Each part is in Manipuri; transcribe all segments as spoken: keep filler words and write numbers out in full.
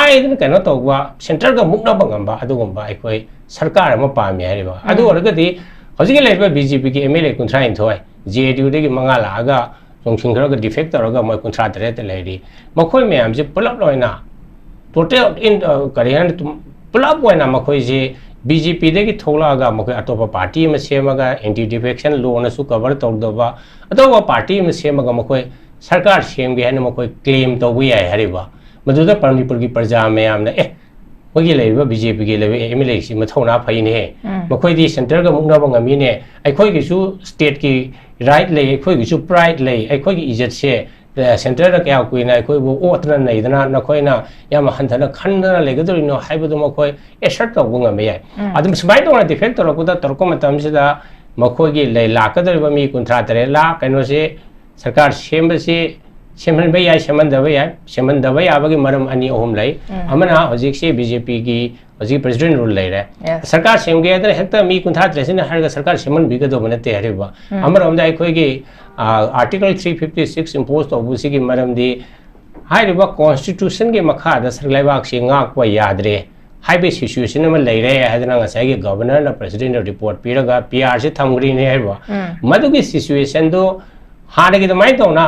ꯑꯩ ꯑꯗꯨꯝ ꯀꯩꯅꯣ ꯇꯧꯕ, ꯁꯦꯟꯇꯔꯒ ꯃꯨꯛꯅꯕ ꯉꯝꯕ ꯑꯗꯨꯒꯨꯝꯕ ꯑꯩꯈꯣꯏ ꯁꯔꯀꯥꯔ ꯑꯃ ꯄꯥꯝꯃꯤ ꯍꯥꯏꯔꯤꯕ꯫ ꯑꯗꯨ ꯑꯣꯏꯔꯒꯗꯤ ꯍꯧꯖꯤꯛꯀꯤ ꯂꯩꯔꯤꯕ ꯕꯤ ꯖꯦ ꯄꯤꯒꯤ ꯑꯦꯝ ꯑꯦꯜ ꯑꯦ ꯀꯨꯟꯊ꯭ꯔꯥ ꯅꯤꯊꯣꯏ, ꯖꯦ ꯑꯦꯟ ꯌꯨꯗꯒꯤ ꯃꯉꯥ ꯂꯥꯛꯑꯒ ꯆꯣꯡꯁꯤꯟꯈ꯭ꯔꯒ ꯗꯤꯐꯦꯛ ꯇꯧꯔꯒ ꯃꯣꯏ ꯀꯨꯟꯊ꯭ꯔꯥ ꯇꯔꯦꯠꯇ ꯂꯩꯔꯤ꯫ ꯃꯈꯣꯏ ꯃꯌꯥꯝꯁꯦ ꯄꯨꯂꯞ ꯑꯣꯏꯅ ꯇꯣꯇꯦꯜ ꯏꯟ, ꯑ, ꯀꯔꯤ ꯍꯥꯏꯅꯤ, ꯇꯨꯝ-, ꯄꯨꯂꯞ ꯑꯣꯏꯅ ꯃꯈꯣꯏꯁꯦ ꯕꯤ ꯖꯦ ꯄꯤꯗꯒꯤ ꯊꯣꯛꯂꯛꯑꯒ ꯃꯈꯣꯏ ꯑꯇꯣꯞꯄ ꯄꯥꯔꯇꯤ ꯑꯃ ꯁꯦꯝꯃꯒ, ꯑꯦꯟꯇꯤ ꯗꯤꯐꯦꯛꯁꯟ ꯂꯣꯅꯁꯨ ꯀꯚꯔ ꯇꯧꯗꯕ ꯑꯇꯣꯞꯄ ꯄꯥꯔꯇꯤ ꯑꯃ ꯁꯦꯝꯃꯒ ꯃꯈꯣꯏ ꯁꯔꯀꯥꯔ ꯁꯦꯝꯒꯦ ꯍꯥꯏꯅ ꯃꯈꯣꯏ ꯀ꯭ꯂꯦꯝ ꯇꯧꯕ ꯌꯥꯏ ꯍꯥꯏꯔꯤꯕ꯫ ꯃꯗꯨꯗ ꯃꯅꯤꯄꯨꯔꯒꯤ ꯄ꯭ꯔꯖꯥ ꯃꯌꯥꯝꯅ, "ꯑꯦ, ꯑꯩꯈꯣꯏꯒꯤ ꯂꯩꯔꯤꯕ ꯕꯤ ꯖꯦ ꯄꯤꯒꯤ ꯂꯩꯔꯤꯕ ꯑꯦꯝ ꯑꯦꯜ ꯑꯦꯁꯤ ꯃꯊꯧꯅꯥ ꯐꯩꯅꯦ, ꯎꯝ꯫ ꯃꯈꯣꯏꯗꯤ ꯁꯦꯟꯇꯔꯒ ꯃꯨꯛꯅꯕ ꯉꯝꯃꯤꯅꯦ, ꯑꯩꯈꯣꯏꯒꯤꯁꯨ ꯁ꯭ꯇꯦꯠꯀꯤ ꯔꯥꯏꯠ ꯂꯩ, ꯑꯩꯈꯣꯏꯒꯤꯁꯨ ꯄ꯭ꯔꯥꯏꯗ ꯂꯩ, ꯑꯩꯈꯣꯏꯒꯤ ꯏꯖꯠꯁꯦ, ꯑ, ꯁꯦꯟꯇꯔꯗ ꯀꯌꯥ ꯀꯨꯏꯅ ꯑꯩꯈꯣꯏꯕꯨ ꯑꯣꯠꯇꯅ ꯅꯩꯗꯅ ꯅꯈꯣꯏꯅ ꯌꯥꯝ ꯍꯟꯊꯅ ꯈꯟꯗꯅ ꯂꯩꯒꯗꯧꯔꯤꯅꯣ?" ꯍꯥꯏꯕꯗꯨ ꯃꯈꯣꯏ ꯑꯦꯁꯔꯠ ꯇꯧꯕ ꯉꯝꯕ ꯌꯥꯏ꯫ ꯎꯝ꯫ ꯑꯗꯨꯝ ꯁꯨꯃꯥꯏꯅ ꯇꯧꯅ ꯗꯤꯐꯦꯛ ꯇꯧꯔꯛꯄꯗ, ꯇꯧꯔꯛꯄ ꯃꯇꯝꯁꯤꯗ ꯃꯈꯣꯏꯒꯤ ꯂꯩ ꯂꯥꯛꯀꯗꯧꯔꯤꯕ ꯃꯤ ꯀꯨꯟꯊ꯭ꯔꯥ ꯇꯔꯦꯠ ꯂꯥꯛ ꯀꯩꯅꯣꯁꯦ ꯁꯔꯀꯥꯔ ꯁꯦꯝꯕꯁꯤ ꯁꯦꯝꯍꯟꯕ ꯌꯥꯏ, ꯁꯦꯝꯍꯟꯗꯕ ꯌꯥꯏ꯫ ꯁꯦꯝꯍꯟꯗꯕ ꯌꯥꯕꯒꯤ ꯃꯔꯝ ꯑꯅꯤ ꯑꯍꯨꯝ ꯂꯩ꯫ ꯎꯝ꯫ ꯑꯃꯅ ꯍꯧꯖꯤꯛꯁꯤ ꯕꯤ ꯖꯦ ꯄꯤꯒꯤ ꯍꯧꯖꯤꯛ ꯄ꯭ꯔꯦꯁꯤꯗꯦꯟ ꯔꯨꯜ ꯂꯩꯔꯦ꯫ Yes. ꯁꯔꯀꯥꯔ ꯁꯦꯝꯒꯦ ꯍꯥꯏꯗꯅ ꯍꯦꯛꯇ ꯃꯤ ꯀꯨꯟꯊ꯭ꯔꯥ ꯇꯔꯦꯠꯁꯤꯅ ꯍꯥꯏꯔꯒ ꯁꯔꯀꯥꯔ ꯁꯦꯝꯍꯟꯕꯤꯒꯗꯧꯕ ꯅꯠꯇꯦ ꯍꯥꯏꯔꯤꯕ꯫ ꯎꯝ꯫ ꯑꯃꯔꯣꯝꯗ ꯑꯩꯈꯣꯏꯒꯤ, ꯑ, Article three fifty six impose ꯇꯧꯕꯁꯤꯒꯤ ꯃꯔꯝꯗꯤ ꯍꯥꯏꯔꯤꯕ ꯀꯣꯟꯁꯇꯤꯇ꯭ꯌꯨꯁꯟꯒꯤ ꯃꯈꯥꯗ ꯁꯔ-, ꯂꯩꯕꯥꯛꯁꯤ ꯉꯥꯛꯄ ꯌꯥꯗ꯭ꯔꯦ ꯍꯥꯏꯕꯒꯤ ꯁꯤꯆꯨꯋꯦꯁꯟ ꯑꯃ ꯂꯩꯔꯦ ꯍꯥꯏꯗꯅ ꯉꯁꯥꯏꯒꯤ ꯒꯕꯔꯅꯔꯅ ꯄ꯭ꯔꯦꯁꯤꯗꯦꯟꯗ ꯔꯤꯄꯣꯔꯠ ꯄꯤꯔꯒ ꯄꯤ ꯑꯥꯔꯁꯤ ꯊꯝꯈ꯭ꯔꯤꯅꯦ ꯍꯥꯏꯔꯤꯕ꯫ ꯎꯝ꯫ ꯃꯗꯨꯒꯤ ꯁꯤꯆꯨꯋꯦꯁꯟꯗꯨ ꯍꯥꯟꯅꯒꯤ ꯑꯗꯨꯃꯥꯏꯅ ꯇꯧꯅ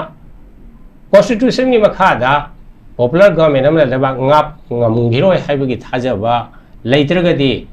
ꯀꯣꯟꯁꯇꯤꯇ꯭ꯌꯨꯁꯟꯒꯤ ꯃꯈꯥꯗ ꯄꯣꯄꯨꯂꯔ ꯒꯚꯔꯟꯃꯦꯟ ꯑꯃꯅ ꯂꯩꯕꯥꯛ ꯉꯥꯛ ꯉꯝꯈꯤꯔꯣꯏ ꯍꯥꯏꯕꯒꯤ ꯊꯥꯖꯕ ꯂꯩꯇ꯭ꯔꯒꯗꯤ,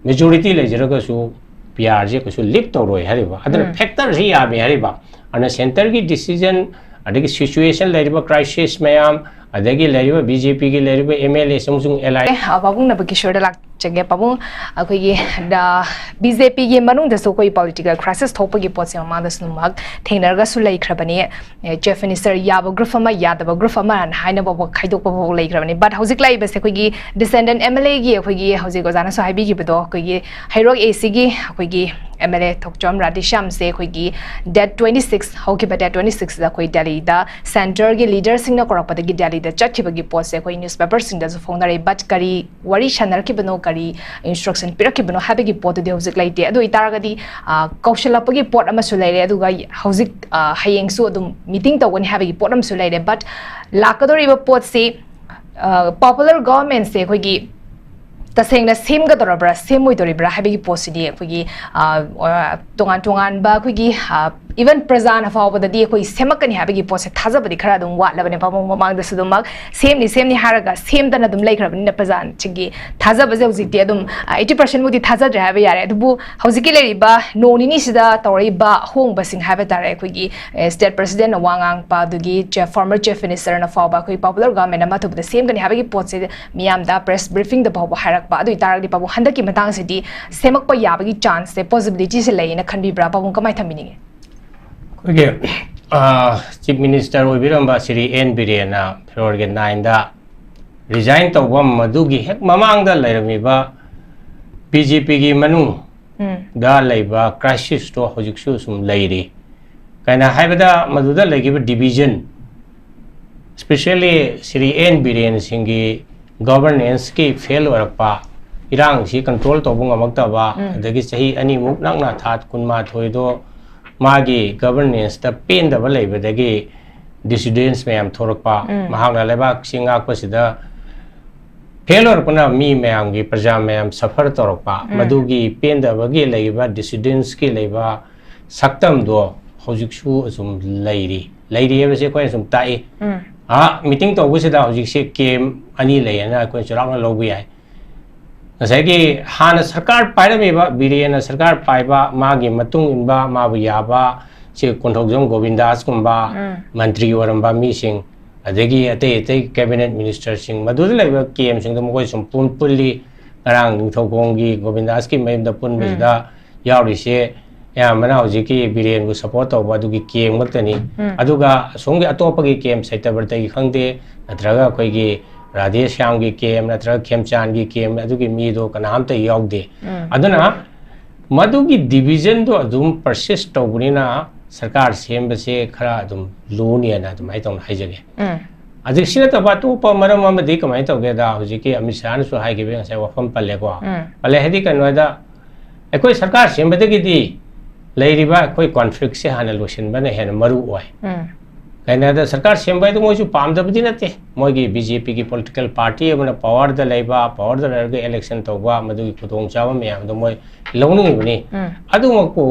ꯃꯦꯖꯣꯔꯤꯇꯤ ꯂꯩꯖꯔꯒꯁꯨ ꯄꯤ ꯑꯥꯔꯁꯦ ꯀꯩꯁꯨ ꯂꯤꯐ ꯇꯧꯔꯣꯏ ꯍꯥꯏꯔꯤꯕ꯫ ꯑꯗꯨꯅ ꯎꯝ꯫ ꯐꯦꯛꯇꯔꯁꯤ ꯌꯥꯝꯃꯤ ꯍꯥꯏꯔꯤꯕ꯫ ꯑꯗꯨꯅ ꯁꯦꯟꯇꯔꯒꯤ ꯗꯤꯁꯤꯖꯟ, ꯑꯗꯒꯤ ꯁꯤꯆꯨꯋꯦꯁꯟ, ꯂꯩꯔꯤꯕ ꯀ꯭ꯔꯥꯏꯁꯤꯁ ꯃꯌꯥꯝ, ꯑꯗꯒꯤ ꯂꯩꯔꯤꯕ ꯕꯤ ꯖꯦ ꯄꯤꯒꯤ ꯂꯩꯔꯤꯕ ꯑꯦꯝ ꯑꯦꯜ ꯑꯦꯁꯤꯡ ꯑꯃꯁꯨꯡ ꯑꯦꯂꯥꯏ ꯑꯦ, ꯑ, ꯄꯥꯕꯨꯡ ꯅꯕꯀꯤꯁꯣꯔꯗ ꯂꯥꯛꯆꯒꯦ꯫ ꯄꯥꯕꯨꯡ, ꯑꯩꯈꯣꯏꯒꯤ, ꯗ, ꯕꯤ ꯖꯦ ꯄꯤꯒꯤ ꯃꯅꯨꯡꯗꯁꯨ ꯑꯩꯈꯣꯏ ꯄꯣꯂꯤꯇꯤꯀꯦꯜ ꯀ꯭ꯔꯥꯏꯁꯤꯁ ꯊꯣꯛꯄꯒꯤ ꯄꯣꯠꯁꯦ ꯃꯃꯥꯡꯗꯁꯨ ꯑꯗꯨꯃꯛ ꯊꯦꯡꯅꯔꯒꯁꯨ ꯂꯩꯈ꯭ꯔꯕꯅꯤ꯫ ꯑꯦ, ꯆꯤꯐ ꯃꯤꯅꯤꯁꯇꯔ ꯌꯥꯕ ꯒ꯭ꯔꯨꯞ ꯑꯃ, ꯌꯥꯗꯕ ꯒ꯭ꯔꯨꯞ ꯑꯃ ꯍꯥꯏꯅ ꯐꯥꯎꯕ ꯈꯥꯏꯗꯣꯛꯄ ꯐꯥꯎ ꯂꯩꯈ꯭ꯔꯕꯅꯤ꯫ But ꯍꯧꯖꯤꯛ ꯂꯥꯛꯏꯕꯁꯦ ꯑꯩꯈꯣꯏꯒꯤ ꯗꯤꯁꯦꯟꯗꯦꯟ ꯑꯦꯝ ꯑꯦꯜ ꯑꯦꯒꯤ, ꯑꯩꯈꯣꯏꯒꯤ ꯍꯧꯖꯤꯛ ꯑꯣꯖꯥꯅꯁꯨ ꯍꯥꯏꯕꯤꯈꯤꯕꯗꯣ, ꯑꯩꯈꯣꯏꯒꯤ ꯍꯩꯔꯣꯛ ꯑꯦ ꯁꯤꯒꯤ ꯑꯩꯈꯣꯏꯒꯤ ꯑꯦꯝ ꯑꯦꯜ ꯑꯦ ꯊꯣꯛꯆꯣꯝ ꯔꯥꯙꯦꯁ꯭ꯌꯥꯝꯁꯦ ꯑꯩꯈꯣꯏꯒꯤ date twenty six, ꯍꯧꯈꯤꯕ date twenty sixꯇ ꯑꯩꯈꯣꯏ ꯗꯦꯜꯂꯤꯗ ꯁꯦꯟꯇꯔꯒꯤ ꯂꯤꯗꯔꯁꯤꯡꯅ ꯀꯧꯔꯛꯄꯗꯒꯤ ꯗꯦꯜꯂꯤꯗ ꯆꯠꯈꯤꯕꯒꯤ ꯄꯣꯠꯁꯦ ꯑꯩꯈꯣꯏ ꯅ꯭ꯌꯨꯁꯄꯦꯄꯔꯁꯤꯡꯗꯁꯨ ꯐꯣꯡꯅꯔꯦ꯫ But ꯀꯔꯤ ꯋꯥꯔꯤ ꯁꯥꯟꯅꯔꯛꯈꯤꯕꯅꯣ, ꯀꯔꯤ ꯏꯟꯁꯇ꯭ꯔꯛꯁꯟ ꯄꯤꯔꯛꯈꯤꯕꯅꯣ ꯍꯥꯏꯕꯒꯤ ꯄꯣꯠꯇꯨꯗꯤ ꯍꯧꯖꯤꯛ ꯂꯩꯇꯦ꯫ ꯑꯗꯨ ꯑꯣꯏꯇꯥꯔꯒꯗꯤ, ꯑ, ꯀꯧꯁꯤꯜꯂꯛꯄꯒꯤ ꯄꯣꯠ ꯑꯃꯁꯨ ꯂꯩꯔꯦ, ꯑꯗꯨꯒ ꯍꯧꯖꯤꯛ, ꯑ, ꯍꯌꯦꯡꯁꯨ ꯑꯗꯨꯝ ꯃꯤꯇꯤꯡ ꯇꯧꯒꯅꯤ ꯍꯥꯏꯕꯒꯤ ꯄꯣꯠ ꯑꯃꯁꯨ ꯂꯩꯔꯦ꯫ But ꯂꯥꯛꯀꯗꯧꯔꯤꯕ ꯄꯣꯠꯁꯤ ꯄꯣꯄꯨꯂꯔ ꯒꯣꯚꯔꯟꯃꯦꯟꯁꯦ ꯑꯩꯈꯣꯏꯒꯤ ꯇꯁꯦꯡꯅ ꯁꯦꯝꯒꯗꯧꯔꯕ꯭ꯔꯥ, ꯁꯦꯝꯃꯣꯏꯗꯧꯔꯤꯕ꯭ꯔꯥ ꯍꯥꯏꯕꯒꯤ ꯄꯣꯠꯁꯤꯗꯤ ꯑꯩꯈꯣꯏꯒꯤ, ꯑ, ꯑ, ꯇꯣꯉꯥꯟ ꯇꯣꯉꯥꯟꯕ ꯑꯩꯈꯣꯏꯒꯤ, ꯑ, ꯏꯚꯟ ꯄ꯭ꯔꯖꯥꯅ ꯐꯥꯎꯕꯗꯗꯤ ꯑꯩꯈꯣꯏ ꯁꯦꯝꯃꯛꯀꯅꯤ ꯍꯥꯏꯕꯒꯤ ꯄꯣꯠꯁꯦ ꯊꯥꯖꯕꯗꯤ ꯈꯔ ꯑꯗꯨꯝ ꯋꯥꯠꯂꯕꯅꯦ꯫ ꯄꯥꯕꯨꯡ ꯃꯃꯥꯡꯗꯁꯨ ꯑꯗꯨꯃꯛ ꯁꯦꯝꯅꯤ ꯁꯦꯝꯅꯤ ꯍꯥꯏꯔꯒ ꯁꯦꯝꯗꯅ ꯑꯗꯨꯝ ꯂꯩꯈ꯭ꯔꯕꯅꯤꯅ ꯄ꯭ꯔꯖꯥꯁꯤꯡꯒꯤ ꯊꯥꯖꯕꯁꯦ ꯍꯧꯖꯤꯛꯇꯤ ꯑꯗꯨꯝ, ꯑ, eighty percent ꯃꯨꯛꯇꯤ ꯊꯥꯖꯗ꯭ꯔꯦ ꯍꯥꯏꯕ ꯌꯥꯔꯦ꯫ ꯑꯗꯨꯕꯨ ꯍꯧꯖꯤꯛꯀꯤ ꯂꯩꯔꯤꯕ ꯅꯣꯡ ꯅꯤꯅꯤꯁꯤꯗ ꯇꯧꯔꯛꯏꯕ ꯑꯍꯣꯡꯕꯁꯤꯡ ꯍꯥꯏꯕ ꯇꯥꯔꯦ, ꯑꯩꯈꯣꯏꯒꯤ, ꯑ, ꯁ꯭ꯇꯦꯠ ꯄ꯭ꯔꯁꯤꯗꯦꯟꯅ ꯋꯥ ꯉꯥꯡꯕ, ꯑꯗꯨꯒꯤ ꯆꯦ-, ꯐꯣꯔꯃꯔ ꯆꯤꯐ ꯃꯤꯅꯤꯁꯇꯔꯅ ꯐꯥꯎꯕ ꯑꯩꯈꯣꯏ ꯄꯣꯄꯨꯂꯔ ꯒꯣꯚꯔꯟꯃꯦꯟ ꯑꯃ ꯑꯊꯨꯕꯗ ꯁꯦꯝꯒꯅꯤ ꯍꯥꯏꯕꯒꯤ ꯄꯣꯠꯁꯦ ꯃꯤꯌꯥꯝꯗ ꯄ꯭ꯔꯦꯁ ꯕ꯭ꯔꯤꯐꯤꯡꯗ ꯐꯥꯎꯕ ꯍꯥꯏꯔꯛꯄ꯫ ꯑꯗꯨ ꯑꯣꯏꯇꯥꯔꯒꯗꯤ ꯄꯥꯕꯨꯡ ꯍꯟꯗꯛꯀꯤ ꯃꯇꯥꯡꯁꯤꯗꯤ ꯁꯦꯝꯃꯛꯄ ꯌꯥꯕꯒꯤ ꯆꯥꯟꯁꯁꯦ, ꯄꯣꯁꯤꯕꯤꯂꯤꯇꯤꯁꯦ ꯂꯩꯌꯦꯅ ꯈꯟꯕꯤꯕ꯭ꯔꯥ? ꯄꯥꯕꯨꯡ ꯀꯃꯥꯏꯅ ꯊꯝꯕꯤꯅꯤꯡꯉꯤ? ꯑꯩꯈꯣꯏꯒꯤ, ꯑ, ꯆꯤꯐ ꯃꯤꯅꯤꯁꯇꯔ ꯑꯣꯏꯕꯤꯔꯝꯕ ꯁ꯭ꯔꯤ ꯑꯦꯟ ꯕꯤꯔꯦꯟꯅ ꯐꯦꯕ꯭ꯔꯨꯋꯥꯔꯤꯒꯤ ꯅꯥꯏꯟꯗ ꯔꯤꯖꯥꯏꯟ ꯇꯧꯕ ꯃꯗꯨꯒꯤ ꯍꯦꯛ ꯃꯃꯥꯡꯗ ꯂꯩꯔꯝꯃꯤꯕ ꯕꯤ ꯖꯦ ꯄꯤꯒꯤ ꯃꯅꯨꯡ ꯎꯝ꯫ ꯗ ꯂꯩꯕ ꯀ꯭ꯔꯥꯏꯁꯤꯁꯇꯣ ꯍꯧꯖꯤꯛꯁꯨ ꯁꯨꯝ ꯂꯩꯔꯤ꯫ ꯀꯩꯅꯣ ꯍꯥꯏꯕꯗ, ꯃꯗꯨꯗ ꯂꯩꯈꯤꯕ division, especially Shri N Biren ꯁꯤꯡꯒꯤ ꯒꯚꯔꯅꯦꯟꯁꯀꯤ ꯐꯦꯜ ꯑꯣꯏꯔꯛꯄ, ꯏꯔꯥꯡꯁꯤ ꯀꯟꯇ꯭ꯔꯣꯜ ꯇꯧꯕ ꯉꯝꯃꯛꯇꯕ, ꯎꯝ꯫ ꯑꯗꯒꯤ ꯆꯍꯤ ꯑꯅꯤꯃꯨꯛ ꯅꯛꯅ ꯊꯥ ꯀꯨꯟꯃꯥꯊꯣꯏꯗꯣ ꯃꯥꯒꯤ ꯒꯚꯔꯅꯦꯟꯁꯇ ꯄꯦꯟꯗꯕ ꯂꯩꯕꯗꯒꯤ ꯗꯤꯁꯤꯗꯦꯟꯁ ꯃꯌꯥꯝ ꯊꯣꯛꯂꯛꯄ, ꯎꯝ꯫ ꯃꯍꯥꯛꯅ ꯂꯩꯕꯥꯛꯁꯤ ꯉꯥꯛꯄꯁꯤꯗ ꯐꯦꯜ ꯑꯣꯏꯔꯛꯄꯅ ꯃꯤ ꯃꯌꯥꯝꯒꯤ, ꯄ꯭ꯔꯖꯥ ꯃꯌꯥꯝ ꯁꯐꯔ ꯇꯧꯔꯛꯄ, ꯎꯝ꯫ ꯃꯗꯨꯒꯤ ꯄꯦꯟꯗꯕꯒꯤ ꯂꯩꯔꯤꯕ, ꯗꯤꯁꯤꯗꯦꯟꯁꯀꯤ ꯂꯩꯕ ꯁꯛꯇꯝꯗꯣ ꯍꯧꯖꯤꯛꯁꯨ ꯑꯁꯨꯝ ꯂꯩꯔꯤ꯫ ꯂꯩꯔꯤ ꯍꯥꯏꯕꯁꯦ ꯑꯩꯈꯣꯏꯅ ꯁꯨꯝ ꯇꯥꯛꯏ꯫ ꯎꯝ꯫ ꯑꯥ, ꯃꯤꯇꯤꯡ ꯇꯧꯕꯁꯤꯗ ꯍꯧꯖꯤꯛꯁꯦ ꯀꯦꯝ ꯑꯅꯤ ꯂꯩꯌꯦꯅ ꯑꯩꯈꯣꯏꯅ ꯆꯥꯎꯔꯥꯛꯅ ꯂꯧꯕ ꯌꯥꯏ꯫ ꯉꯁꯥꯏꯒꯤ ꯍꯥꯟꯅ ꯁꯔꯀꯥꯔ ꯄꯥꯏꯔꯝꯃꯤꯕ, ꯕꯤꯔꯦꯟꯅ ꯁꯔꯀꯥꯔ ꯄꯥꯏꯕ, ꯃꯥꯒꯤ ꯃꯇꯨꯡ ꯏꯟꯕ, ꯃꯥꯕꯨ ꯌꯥꯕ, ꯁꯤ ꯀꯣꯟꯊꯧꯖꯝ ꯒꯣꯕꯤꯟꯗꯥꯁꯀꯨꯝꯕ ꯎꯝ꯫ ꯃꯟꯇ꯭ꯔꯤ ꯑꯣꯏꯔꯝꯕ ꯃꯤꯁꯤꯡ, ꯑꯗꯒꯤ ꯑꯇꯩ ꯑꯇꯩ ꯀꯦꯕꯤꯅꯦꯠ ꯃꯤꯅꯤꯁꯇꯔꯁꯤꯡ, ꯃꯗꯨꯗ ꯂꯩꯕ ꯀꯦꯝꯁꯤꯡꯗꯣ ꯃꯈꯣꯏ ꯁꯨꯝ ꯄꯨꯟ-, ꯄꯨꯜꯂꯤ꯫ ꯉꯔꯥꯡ ꯅꯤꯡꯊꯧꯈꯣꯡꯒꯤ ꯒꯣꯕꯤꯟꯗꯥꯁꯀꯤ ꯃꯌꯨꯝꯗ ꯄꯨꯟꯕꯁꯤꯗ ꯎꯝ꯫ ꯌꯥꯎꯔꯤꯁꯦ ꯑꯌꯥꯝꯕꯅ ꯍꯧꯖꯤꯛꯀꯤ ꯕꯤꯔꯦꯟꯕꯨ ꯁꯄꯣꯔꯠ ꯇꯧꯕ ꯑꯗꯨꯒꯤ ꯀꯦꯝ ꯈꯛꯇꯅꯤ꯫ ꯎꯝ꯫ ꯑꯗꯨꯒ ꯑꯁꯣꯝꯒꯤ ꯑꯇꯣꯞꯄꯒꯤ ꯀꯦꯝ, ꯁꯩꯇꯕ꯭ꯔꯇꯒꯤ ꯈꯪꯗꯦ, ꯅꯠꯇ꯭ꯔꯒ ꯑꯩꯈꯣꯏꯒꯤ ꯔꯥꯙꯦ ꯁ꯭ꯌꯥꯝꯒꯤ ꯀꯦꯝ, ꯅꯠꯇ꯭ꯔꯒ ꯈꯦꯝꯆꯥꯟꯒꯤ ꯀꯦꯝ, ꯑꯗꯨꯒꯤ ꯃꯤꯗꯣ ꯀꯅꯥꯝꯇ ꯌꯥꯎꯗꯦ꯫ ꯎꯝ꯫ ꯑꯗꯨꯅ ꯃꯗꯨꯒꯤ ꯗꯤꯕꯤꯖꯟꯗꯣ ꯑꯗꯨꯝ ꯄꯔꯁꯤꯁ ꯇꯧꯕꯅꯤꯅ ꯁꯔꯀꯥꯔ ꯁꯦꯝꯕꯁꯦ ꯈꯔ ꯑꯗꯨꯝ ꯂꯨꯅꯤꯅ ꯑꯗꯨꯃꯥꯏꯅ ꯇꯧꯅ ꯍꯥꯏꯖꯒꯦ꯫ ꯎꯝ꯫ ꯑꯗꯨ ꯁꯤ ꯅꯠꯇꯕ ꯑꯇꯣꯞꯄ ꯃꯔꯝ ꯑꯃꯗꯤ ꯀꯃꯥꯏꯅ ꯇꯧꯒꯦꯗ, ꯍꯧꯖꯤꯛꯀꯤ ꯑꯃꯤꯠ ꯁꯥꯍꯅꯁꯨ ꯍꯥꯏꯈꯤꯕ ꯉꯁꯥꯏ ꯋꯥꯐꯝ ꯄꯜꯂꯦꯀꯣ꯫ ꯎꯝ꯫ ꯄꯜꯂꯦ ꯍꯥꯏꯗꯤ ꯀꯩꯅꯣꯗ, ꯑꯩꯈꯣꯏ ꯁꯔꯀꯥꯔ ꯁꯦꯝꯕꯗꯒꯤꯗꯤ ꯂꯩꯔꯤꯕ ꯑꯩꯈꯣꯏ ꯀꯣꯟꯐ꯭ꯂꯤꯛꯁꯦ ꯍꯥꯟꯅ ꯂꯣꯏꯁꯤꯟꯕꯅ ꯍꯦꯟꯅ ꯃꯔꯨ ꯑꯣꯏ꯫ ꯎꯝ꯫ ꯀꯩꯅꯣꯗ ꯁꯔꯀꯥꯔ ꯁꯦꯝꯕ ꯍꯥꯏꯗꯣ ꯃꯣꯏꯁꯨ ꯄꯥꯝꯗꯕꯗꯤ ꯅꯠꯇꯦ꯫ ꯃꯣꯏꯒꯤ ꯕꯤ ꯖꯦ ꯄꯤꯒꯤ ꯄꯣꯂꯤꯇꯤꯀꯦꯜ ꯄꯥꯔꯇꯤ ꯑꯃꯅ ꯄꯋꯥꯔꯗ ꯂꯩꯕ, ꯄꯋꯥꯔꯗ ꯂꯩꯔꯒ ꯏꯂꯦꯛꯁꯟ ꯇꯧꯕ, ꯃꯗꯨꯒꯤ ꯈꯨꯗꯣꯡꯆꯥꯕ ꯃꯌꯥꯝꯗꯣ ꯃꯣꯏ ꯂꯧꯅꯤꯡꯉꯤꯕꯅꯤ꯫ ꯑꯗꯨꯃꯛꯄꯨ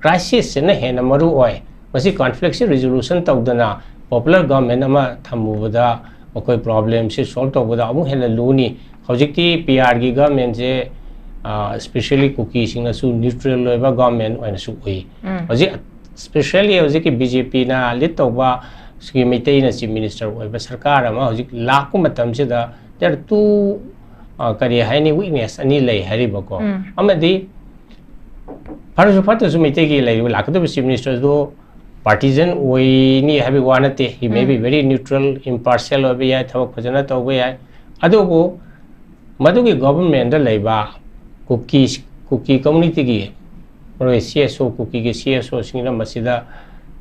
ꯀ꯭ꯔꯥꯏꯁꯤꯁꯁꯤꯅ ꯍꯦꯟꯅ ꯃꯔꯨ ꯑꯣꯏ꯫ ꯃꯁꯤ ꯀꯟꯐ꯭ꯂꯤꯛꯁꯤ ꯔꯤꯖꯣꯂꯨꯁꯟ ꯇꯧꯗꯅ ꯄꯣꯄꯨꯂꯔ ꯒꯚꯔꯟꯃꯦꯟ ꯑꯃ ꯊꯝꯃꯨꯕꯗ ꯃꯈꯣꯏ ꯄ꯭ꯔꯣꯕ꯭ꯂꯦꯝꯁꯤ ꯁꯣꯜꯕ ꯇꯧꯕꯗ ꯑꯃꯨꯛ ꯍꯦꯟꯅ ꯂꯨꯅꯤ꯫ ꯍꯧꯖꯤꯛꯇꯤ ꯄꯤ ꯑꯥꯔꯒꯤ ꯒꯚꯔꯟꯃꯦꯟꯁꯦ, ꯁ꯭ꯄꯦꯁꯤꯌꯦꯜꯂꯤ ꯀꯨꯀꯤꯁꯤꯡꯅꯁꯨ ꯅ꯭ꯌꯨꯇ꯭ꯔꯦꯜ ꯑꯣꯏꯕ ꯒꯚꯔꯟꯃꯦꯟ ꯑꯣꯏꯅꯁꯨ ꯎꯏ꯫ ꯍꯧꯖꯤꯛ ꯁ꯭ꯄꯦꯁꯤꯌꯦꯜꯂꯤ ꯍꯧꯖꯤꯛꯀꯤ ꯕꯤ ꯖꯦ ꯄꯤꯅ ꯂꯤꯗ ꯇꯧꯕ ꯁꯤꯒꯤ ꯃꯩꯇꯩꯅ ꯆꯤꯐ ꯃꯤꯅꯤꯁꯇꯔ ꯑꯣꯏꯕ ꯁꯔꯀꯥꯔ ꯑꯃ ꯍꯧꯖꯤꯛ ꯂꯥꯛꯄ ꯃꯇꯝꯁꯤꯗ there are two, ꯑ, ꯀꯔꯤ ꯍꯥꯏꯅꯤ, ꯋꯤꯛꯅꯦꯁ ꯑꯅꯤ ꯂꯩ ꯍꯥꯏꯔꯤꯕꯀꯣ꯫ ꯑꯃꯗꯤ ꯐꯔꯁꯨ ꯐꯠꯇ꯭ꯔꯁꯨ ꯃꯩꯇꯩꯒꯤ ꯂꯩꯔꯤꯕ ꯂꯥꯛꯀꯗꯧꯔꯤꯕ ꯆꯤꯐ ꯃꯤꯅꯤꯁꯇꯔꯗꯨ ꯄꯥꯔꯇꯤꯖꯟ ꯑꯣꯏꯅꯤ ꯍꯥꯏꯕꯒꯤ ꯋꯥ ꯅꯠꯇꯦ꯫ He may be very neutral, impartial ꯑꯣꯏꯕ ꯌꯥꯏ, ꯊꯕꯛ ꯐꯖꯅ ꯇꯧꯕ ꯌꯥꯏ꯫ ꯑꯗꯨꯕꯨ ꯃꯗꯨꯒꯤ ꯒꯣꯚꯔꯟꯃꯦꯟꯗ ꯂꯩꯕ ꯀꯨꯀꯤ, ꯀꯨꯀꯤ ꯀꯝꯃꯨꯅꯤꯇꯤꯒꯤ, ꯃꯔꯨꯑꯣꯏ ꯁꯤ ꯑꯦꯁ ꯑꯣ, ꯀꯨꯀꯤꯒꯤ ꯁꯤ ꯑꯦꯁ ꯑꯣꯁꯤꯡꯅ ꯃꯁꯤꯗ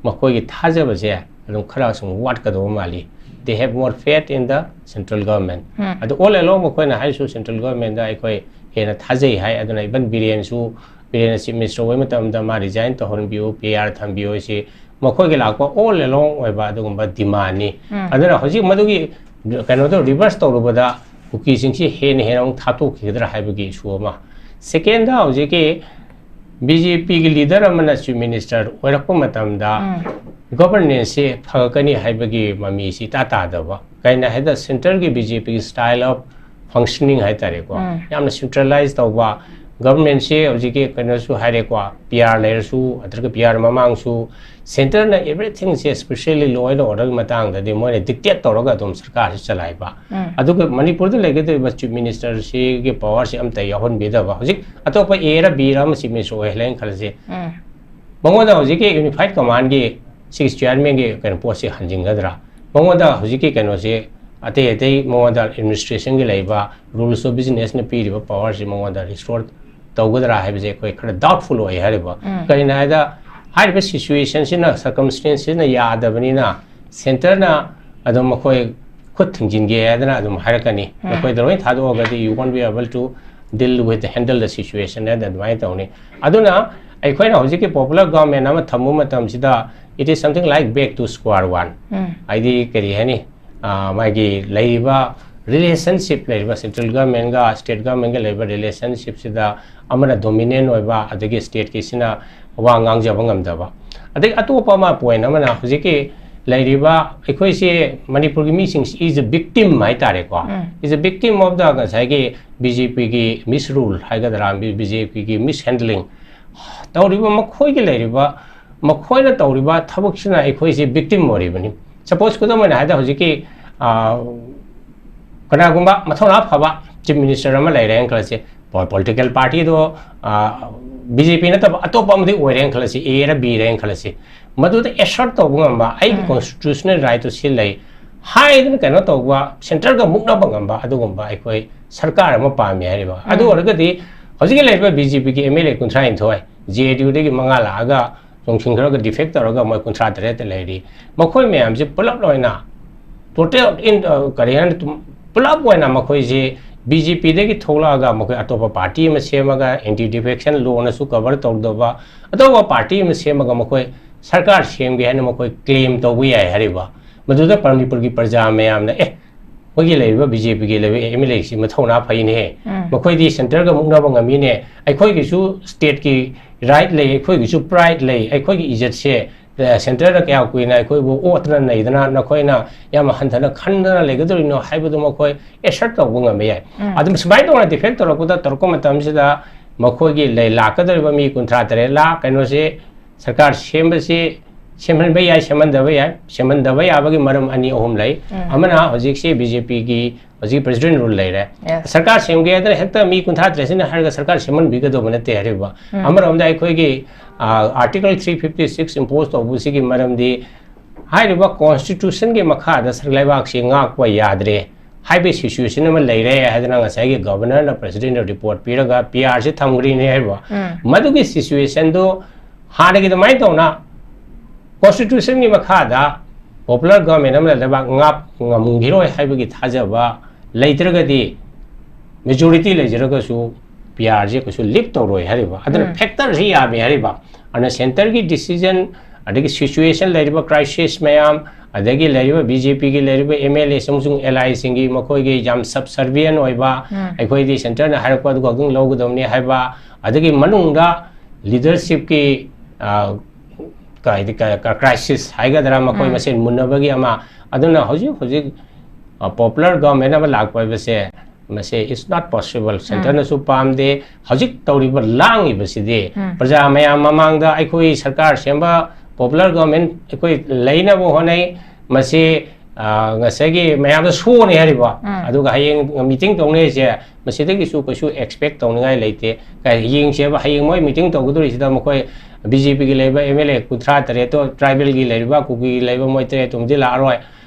ꯃꯈꯣꯏꯒꯤ ꯊꯥꯖꯕꯁꯦ ꯑꯗꯨꯝ ꯈꯔ ꯁꯨꯝ ꯋꯥꯠꯀꯗꯧꯕ ꯃꯥꯜꯂꯤ꯫ They have more faith in the central government. ꯑꯗꯨ all along ꯃꯈꯣꯏꯅ ꯍꯥꯏꯔꯤꯁꯨ ꯁꯦꯟꯇ꯭ꯔꯦꯜ ꯒꯣꯚꯔꯟꯃꯦꯟꯗ ꯑꯩꯈꯣꯏ ꯍꯦꯟꯅ ꯊꯥꯖꯩ ꯍꯥꯏ꯫ ꯑꯗꯨꯅ even ꯕꯤꯔꯦꯟꯁꯨ, ꯕꯤꯔꯦꯟꯅ ꯆꯤꯐ ꯃꯤꯅꯤꯁꯇꯔ ꯑꯣꯏꯕ ꯃꯇꯝꯗ ꯃꯥ ꯔꯤꯖꯥꯏꯟ ꯇꯧꯍꯟꯕꯤꯌꯨ, ꯄꯤ ꯑꯥꯔ ꯊꯝꯕꯤꯌꯨ ꯍꯥꯏꯁꯤ ꯃꯈꯣꯏꯒꯤ ꯂꯥꯛꯄ all along ꯑꯣꯏꯕ ꯑꯗꯨꯒꯨꯝꯕ ꯗꯤꯃꯥꯟꯅꯤ꯫ ꯑꯗꯨꯅ ꯍꯧꯖꯤꯛ ꯃꯗꯨꯒꯤ ꯀꯩꯅꯣꯗꯣ ꯔꯤꯚꯔꯁ ꯇꯧꯔꯨꯕꯗ ꯀꯨꯀꯤꯁꯤꯡꯁꯤ ꯍꯦꯟꯅ ꯍꯦꯟꯅ ꯑꯃꯨꯛ ꯊꯥꯗꯣꯛꯈꯤꯒꯗ꯭ꯔꯥ ꯍꯥꯏꯕꯒꯤ ꯏꯁꯨ ꯑꯃ꯫ ꯁꯦꯀꯦꯟꯗ, ꯍꯧꯖꯤꯛꯀꯤ ꯕꯤ ꯖꯦ ꯄꯤꯒꯤ ꯂꯤꯗꯔ ꯑꯃꯅ ꯆꯤꯐ ꯃꯤꯅꯤꯁꯇꯔ ꯑꯣꯏꯔꯛꯄ ꯃꯇꯝꯗ ꯒꯣꯚꯔꯅꯦꯟꯁꯁꯤ ꯐꯒꯠꯀꯅꯤ ꯍꯥꯏꯕꯒꯤ ꯃꯃꯤꯁꯤ ꯏꯇꯥ ꯇꯥꯗꯕ꯫ ꯀꯩꯅꯣ ꯍꯥꯏꯗ ꯁꯦꯟꯇꯔꯒꯤ ꯕꯤ ꯖꯦ ꯄꯤꯒꯤ style of functioning ꯍꯥꯏꯇꯥꯔꯦꯀꯣ, ꯌꯥꯝꯅ ꯁꯦꯟꯇ꯭ꯔꯦꯂꯥꯏꯁ ꯇꯧꯕ, ꯒꯣꯚꯔꯅꯃꯦꯟꯁꯦ ꯍꯧꯖꯤꯛꯀꯤ ꯀꯩꯅꯣꯁꯨ ꯍꯥꯏꯔꯦꯀꯣ, ꯄꯤ ꯑꯥꯔ ꯂꯩꯔꯁꯨ, ꯅꯠꯇ꯭ꯔꯒ ꯄꯤ ꯑꯥꯔ ꯃꯃꯥꯡꯁꯨ, ꯁꯦꯟꯇꯔꯅ everythingꯁꯦ, especially law and orderꯒꯤ ꯃꯇꯥꯡꯗꯗꯤ ꯃꯣꯏꯅ dictate ꯇꯧꯔꯒ ꯑꯗꯨꯝ ꯁꯔꯀꯥꯔꯁꯤ ꯆꯂꯥꯏꯕ꯫ ꯑꯗꯨꯒ ꯃꯅꯤꯄꯨꯔꯗ ꯂꯩꯒꯗꯧꯔꯤꯕ ꯆꯤꯐ ꯃꯤꯅꯤꯁꯇꯔꯁꯤꯒꯤ ꯄꯋꯥꯔꯁꯤ ꯑꯝꯇ ꯌꯥꯎꯍꯟꯕꯤꯗꯕ꯫ ꯍꯧꯖꯤꯛ ꯑꯇꯣꯞꯄ ꯑꯦꯔ ꯕꯤꯔ ꯑꯃ ꯆꯤꯐ ꯃꯤꯅꯤꯁꯇꯔ ꯑꯣꯏꯍꯜꯂꯦꯅ ꯈꯜꯂꯁꯤ, ꯃꯉꯣꯟꯗ ꯍꯧꯖꯤꯛꯀꯤ ꯌꯨꯅꯤꯐꯥꯏꯠ ꯀꯃꯥꯟꯒꯤ ꯁꯤꯒꯤ ꯆꯤꯌꯥꯔꯃꯦꯟꯒꯤ ꯀꯩꯅꯣ ꯄꯣꯠꯁꯤ ꯍꯟꯖꯤꯟꯒꯗ꯭ꯔꯥ? ꯃꯉꯣꯟꯗ ꯍꯧꯖꯤꯛꯀꯤ ꯀꯩꯅꯣꯁꯤ, ꯑꯇꯩ ꯑꯇꯩ ꯃꯉꯣꯟꯗ ꯑꯦꯗꯃꯤꯅꯤꯁꯇ꯭ꯔꯦꯁꯟꯒꯤ ꯂꯩꯕ ꯔꯨꯜꯁ ꯑꯣꯐ ꯕꯤꯖꯤꯅꯦꯁꯅ ꯄꯤꯔꯤꯕ ꯄꯋꯥꯔꯁꯤ ꯃꯉꯣꯟꯗ ꯔꯤꯁꯇꯣꯔ ꯇꯧꯒꯗ꯭ꯔꯥ ꯍꯥꯏꯕꯁꯦ ꯑꯩꯈꯣꯏ ꯈꯔ ꯗꯥꯎꯠꯐꯨꯜ ꯑꯣꯏ ꯍꯥꯏꯔꯤꯕ꯫ ꯀꯔꯤꯅꯣ ꯍꯥꯏꯗ, ꯍꯥꯏꯔꯤꯕ ꯁꯤꯆꯨꯋꯦꯁꯟꯁꯤꯅ, ꯁꯔꯀꯝꯁꯇꯦꯟꯁꯁꯤꯅ ꯌꯥꯗꯕꯅꯤꯅ ꯁꯦꯟꯇꯔꯅ ꯑꯗꯨꯝ ꯃꯈꯣꯏ ꯈꯨꯠ ꯊꯤꯡꯖꯤꯟꯒꯦ ꯍꯥꯏꯗꯅ ꯑꯗꯨꯝ ꯍꯥꯏꯔꯛꯀꯅꯤ꯫ ꯅꯈꯣꯏꯗ ꯂꯣꯏ ꯊꯥꯗꯣꯛꯑꯒꯗꯤ you won't be able to deal with, handle the situation ꯍꯥꯏꯅ ꯑꯗꯨꯃꯥꯏꯅ ꯇꯧꯅꯤ꯫ ꯑꯗꯨꯅ ꯑꯩꯈꯣꯏꯅ ꯍꯧꯖꯤꯛꯀꯤ ꯄꯣꯄꯨꯂꯔ ꯒꯣꯚꯔꯟꯃꯦꯟ ꯑꯃ ꯊꯝꯕ ꯃꯇꯝꯁꯤꯗ it is something like back to square one. ꯎꯝ ꯍꯥꯏꯗꯤ ꯀꯔꯤ ꯍꯥꯏꯅꯤ, ꯑꯥ, ꯃꯥꯒꯤ ꯂꯩꯔꯤꯕ relationship, ꯂꯩꯔꯤꯕ central government ꯒ state government ꯒ ꯂꯩꯔꯤꯕ relationship ꯁꯤꯗ ꯑꯃꯅ dominant ꯑꯣꯏꯕ, ꯑꯗꯒꯤ state ꯀꯤꯁꯤꯅ ꯋꯥ ꯉꯥꯡꯖꯕ ꯉꯝꯗꯕ꯫ ꯑꯗꯒꯤ ꯑꯇꯣꯞꯄ ꯑꯃ point ꯑꯃꯅ ꯍꯧꯖꯤꯛꯀꯤ ꯂꯩꯔꯤꯕ ꯑꯩꯈꯣꯏꯁꯦ, ꯃꯅꯤꯄꯨꯔꯒꯤ ꯃꯤꯁꯤꯡꯁꯤ is a victim ꯍꯥꯏꯇꯥꯔꯦꯀꯣ, ꯎꯝ is a victim of the ꯉꯁꯥꯏꯒꯤ BJP ꯒꯤ misrule ꯍꯥꯏꯒꯗ꯭ꯔꯥ, BJP ꯒꯤ mishandling ꯇꯧꯔꯤꯕ, ꯃꯈꯣꯏꯒꯤ ꯂꯩꯔꯤꯕ, ꯃꯈꯣꯏꯅ ꯇꯧꯔꯤꯕ ꯊꯕꯛꯁꯤꯅ ꯑꯩꯈꯣꯏꯁꯤ victim ꯑꯣꯏꯔꯤꯕꯅꯤ꯫ Suppose, ꯈꯨꯗꯝ ꯑꯣꯏꯅ ꯍꯥꯏꯗ, ꯍꯧꯖꯤꯛꯀꯤ, ꯑꯥ, ꯀꯅꯥꯒꯨꯝꯕ ꯃꯊꯧꯅꯥ ꯐꯕ chief minister ꯑꯃ ꯂꯩꯔꯦꯅ ꯈꯜꯂꯁꯤ, political party ꯗꯣ, ꯑꯥ, BJP ꯅꯠꯇꯕ ꯑꯇꯣꯞꯄ ꯑꯃꯗꯤ ꯑꯣꯏꯔꯦꯅ ꯈꯜꯂꯁꯤ, A ꯔ B ꯔꯦꯅ ꯈꯜꯂꯁꯤ, ꯃꯗꯨꯗ assert ꯇꯧꯕ ꯉꯝꯕ, ꯑꯩꯒꯤ ꯎꯝ꯫ Constitutional right ꯇꯨ ꯁꯤ ꯂꯩ ꯍꯥꯏꯗꯅ ꯀꯩꯅꯣ ꯇꯧꯕ, centre ꯒ ꯃꯨꯛꯅꯕ ꯉꯝꯕ ꯑꯗꯨꯒꯨꯝꯕ ꯑꯩꯈꯣꯏ ꯁꯔꯀꯥꯔ ꯑꯃ ꯄꯥꯝꯃꯤ ꯍꯥꯏꯔꯤꯕ꯫ ꯑꯗꯨ ꯎꯝ꯫ ꯑꯣꯏꯔꯒꯗꯤ ꯍꯧꯖꯤꯛꯀꯤ ꯂꯩꯔꯤꯕ BJP ꯒꯤ MLA ꯀꯨꯟꯊ꯭ꯔꯥ ꯅꯤꯊꯣꯏ, JDU ꯗꯒꯤ ꯃꯉꯥ ꯂꯥꯛꯑꯒ ꯆꯣꯡꯁꯤꯟꯈ꯭ꯔꯒ defect ꯇꯧꯔꯒ ꯃꯣꯏ ꯀꯨꯟꯊ꯭ꯔꯥ ꯇꯔꯦꯠꯇ ꯂꯩꯔꯤ꯫ ꯃꯈꯣꯏ ꯃꯌꯥꯝꯁꯦ ꯄꯨꯂꯞ ꯑꯣꯏꯅ total in, ꯑ, ꯀꯔꯤ ꯍꯥꯏꯅꯤ, ꯇꯨꯝ-, ꯄꯨꯂꯞ ꯑꯣꯏꯅ ꯃꯈꯣꯏꯁꯦ BJP ꯗꯒꯤ ꯊꯣꯛꯂꯛꯑꯒ ꯃꯈꯣꯏ ꯑꯇꯣꯞꯄ party ꯑꯃ ꯁꯦꯝꯃꯒ, anti defection law ꯅꯁꯨ cover ꯇꯧꯗꯕ ꯑꯇꯣꯞꯄ party ꯑꯃ ꯁꯦꯝꯃꯒ ꯃꯈꯣꯏ ꯁꯔꯀꯥꯔ ꯁꯦꯝꯒꯦ ꯍꯥꯏꯅ ꯃꯈꯣꯏ claim ꯇꯧꯕ ꯌꯥꯏ ꯍꯥꯏꯔꯤꯕ꯫ ꯃꯗꯨꯗ ꯃꯅꯤꯄꯨꯔꯒꯤ ꯄ꯭ꯔꯖꯥ ꯃꯌꯥꯝꯅ, ꯑꯦ, ꯑꯩꯈꯣꯏꯒꯤ ꯂꯩꯔꯤꯕ BJP ꯒꯤ ꯂꯩꯔꯤꯕ MLA ꯁꯤ ꯃꯊꯧꯅꯥ ꯐꯩꯅꯦ, ꯎꯝ꯫ ꯃꯈꯣꯏꯗꯤ centre ꯒ ꯃꯨꯛꯅꯕ ꯉꯝꯃꯤꯅꯦ, ꯑꯩꯈꯣꯏꯒꯤꯁꯨ state ꯀꯤ right ꯂꯩ, ꯑꯩꯈꯣꯏꯒꯤꯁꯨ pride ꯂꯩ, ꯑꯩꯈꯣꯏꯒꯤ ꯏꯖꯠꯁꯦ, ꯑ, centre ꯗ ꯀꯌꯥ ꯀꯨꯏꯅ ꯑꯩꯈꯣꯏꯕꯨ ꯑꯣꯠꯇꯅ ꯅꯩꯗꯅ ꯅꯈꯣꯏꯅ ꯌꯥꯝ ꯍꯟꯊꯅ ꯈꯟꯗꯅ ꯂꯩꯒꯗꯧꯔꯤꯅꯣ ꯍꯥꯏꯕꯗꯨ ꯃꯈꯣꯏ assert ꯇꯧꯕ ꯉꯝꯕ ꯌꯥꯏ꯫ ꯎꯝ꯫ ꯑꯗꯨꯝ ꯁꯨꯃꯥꯏꯅ ꯇꯧꯅ defect ꯇꯧꯔꯛꯄꯗ, ꯇꯧꯔꯛꯄ ꯃꯇꯝꯁꯤꯗ ꯃꯈꯣꯏꯒꯤ ꯂꯩ ꯂꯥꯛꯀꯗꯧꯔꯤꯕ ꯃꯤ ꯀꯨꯟꯊ꯭ꯔꯥ ꯇꯔꯦꯠ ꯂꯥꯛ ꯀꯩꯅꯣꯁꯤ ꯁꯔꯀꯥꯔ ꯁꯦꯝꯕꯁꯤ ꯁꯦꯝꯍꯟꯕ ꯌꯥꯏ, ꯁꯦꯝꯍꯟꯗꯕ ꯌꯥꯏ꯫ ꯁꯦꯝꯍꯟꯗꯕ ꯌꯥꯕꯒꯤ ꯃꯔꯝ ꯑꯅꯤ ꯑꯍꯨꯝ ꯂꯩ꯫ ꯎꯝ꯫ ꯑꯃꯅ ꯍꯧꯖꯤꯛꯁꯤ BJP ꯒꯤ ꯍꯧꯖꯤꯛ president rule ꯂꯩꯔꯦ꯫ Yes. ꯁꯔꯀꯥꯔ ꯁꯦꯝꯒꯦ ꯍꯥꯏꯗꯅ ꯍꯦꯛꯇ ꯃꯤ ꯀꯨꯟꯊ꯭ꯔꯥ ꯇꯔꯦꯠꯁꯤꯅ ꯍꯥꯏꯔꯒ ꯁꯔꯀꯥꯔ ꯁꯦꯝꯍꯟꯕꯤꯒꯗꯧꯕ ꯅꯠꯇꯦ ꯍꯥꯏꯔꯤꯕ꯫ ꯎꯝ꯫ ꯑꯃꯔꯣꯝꯗ ꯑꯩꯈꯣꯏꯒꯤ, ꯑ, Article three fifty six impose ꯇꯧꯕꯁꯤꯒꯤ ꯃꯔꯝꯗꯤ ꯍꯥꯏꯔꯤꯕ Constitution ꯒꯤ ꯃꯈꯥꯗ ꯁꯔ-, ꯂꯩꯕꯥꯛꯁꯤ ꯉꯥꯛꯄ ꯌꯥꯗ꯭ꯔꯦ ꯍꯥꯏꯕꯒꯤ situation ꯑꯃ ꯂꯩꯔꯦ ꯍꯥꯏꯗꯅ ꯉꯁꯥꯏꯒꯤ Governor ꯅ President ꯗ report ꯄꯤꯔꯒ PR ꯁꯤ ꯊꯝꯈ꯭ꯔꯤꯅꯦ ꯍꯥꯏꯔꯤꯕ꯫ ꯎꯝ꯫ ꯃꯗꯨꯒꯤ situation ꯗꯨ ꯍꯥꯟꯅꯒꯤ ꯑꯗꯨꯃꯥꯏꯅ ꯇꯧꯅ Constitution ꯒꯤ ꯃꯈꯥꯗ popular government ꯑꯃꯅ ꯂꯩꯕꯥꯛ ꯉꯥꯛ ꯉꯝꯈꯤꯔꯣꯏ ꯍꯥꯏꯕꯒꯤ ꯊꯥꯖꯕ ꯂꯩꯇ꯭ꯔꯒꯗꯤ, majority ꯂꯩꯖꯔꯒꯁꯨ PR ꯁꯦ ꯀꯩꯁꯨ lift ꯇꯧꯔꯣꯏ ꯍꯥꯏꯔꯤꯕ꯫ ꯑꯗꯨꯅ ꯎꯝ꯫ Factor ꯁꯤ ꯌꯥꯝꯃꯤ ꯍꯥꯏꯔꯤꯕ꯫ ꯑꯗꯨꯅ centre ꯒꯤ decision ꯑꯗꯒꯤ situation ꯂꯩꯔꯤꯕ crisis ꯃꯌꯥꯝ, ꯑꯗꯒꯤ ꯂꯩꯔꯤꯕ BJPꯒꯤ ꯂꯩꯔꯤꯕ MLA ꯑꯃꯁꯨꯡ allyꯁꯤꯡꯒꯤ ꯃꯈꯣꯏꯒꯤ ꯌꯥꯝ subservient ꯑꯣꯏꯕ, ꯑꯩꯈꯣꯏꯗꯤ centreꯅ ꯍꯥꯏꯔꯛꯄ ꯑꯗꯨ ꯈꯛꯇꯪ ꯂꯧꯒꯗꯕꯅꯤ ꯍꯥꯏꯕ, ꯑꯗꯒꯤ ꯃꯅꯨꯡꯗ leadershipꯀꯤ, ꯑ, ꯀ-, ꯍꯥꯏꯗꯤ ꯀ-, ꯀ-, crisis ꯍꯥꯏꯒꯗ꯭ꯔꯥ, ꯃꯈꯣꯏ ꯃꯁꯦꯟ ꯃꯨꯟꯅꯕꯒꯤ ꯑꯃ, ꯑꯗꯨꯅ ꯍꯧꯖꯤꯛ ꯍꯧꯖꯤꯛ, ꯑ, popular government ꯑꯃ ꯂꯥꯛꯄ ꯍꯥꯏꯕꯁꯦ, ꯃꯁꯦ is not possible. Centreꯅꯁꯨ ꯄꯥꯝꯗꯦ꯫ ꯍꯧꯖꯤꯛ ꯇꯧꯔꯤꯕ ꯂꯥꯡꯉꯤꯕꯁꯤꯗꯤ ꯄ꯭ꯔꯖꯥ ꯃꯌꯥꯝ ꯃꯃꯥꯡꯗ ꯑꯩꯈꯣꯏ ꯁꯔꯀꯥꯔ ꯁꯦꯝꯕ, popular government ꯑꯩꯈꯣꯏ ꯂꯩꯅꯕ ꯍꯣꯠꯅꯩ꯫ ꯃꯁꯤ, ꯑ, ꯉꯁꯥꯏꯒꯤ ꯃꯌꯥꯝꯗ ꯁꯣꯅꯤ ꯍꯥꯏꯔꯤꯕ, ꯑꯗꯨꯒ ꯍꯌꯦꯡ meeting ꯇꯧꯅꯤ ꯍꯥꯏꯁꯦ, ꯃꯁꯤꯗꯒꯤꯁꯨ ꯀꯩꯁꯨ expect ꯇꯧꯅꯤꯡꯉꯥꯏ ꯂꯩꯇꯦ꯫ ꯀ-, ꯌꯦꯡꯁꯦꯕ, ꯍꯌꯦꯡ ꯃꯣꯏ meeting ꯇꯧꯒꯗꯧꯔꯤꯁꯤꯗ ꯃꯈꯣꯏ BJPꯒꯤ ꯂꯩꯕ MLA ꯀꯨꯟꯊ꯭ꯔꯥ ꯇꯔꯦꯠꯇꯣ, tribalꯒꯤ ꯂꯩꯔꯤꯕ ꯀꯨꯀꯤꯒꯤ ꯂꯩꯕ ꯃꯣꯏ ꯇꯔꯦꯠꯇꯨꯃꯗꯤ ꯂꯥꯛꯑꯔꯣꯏ꯫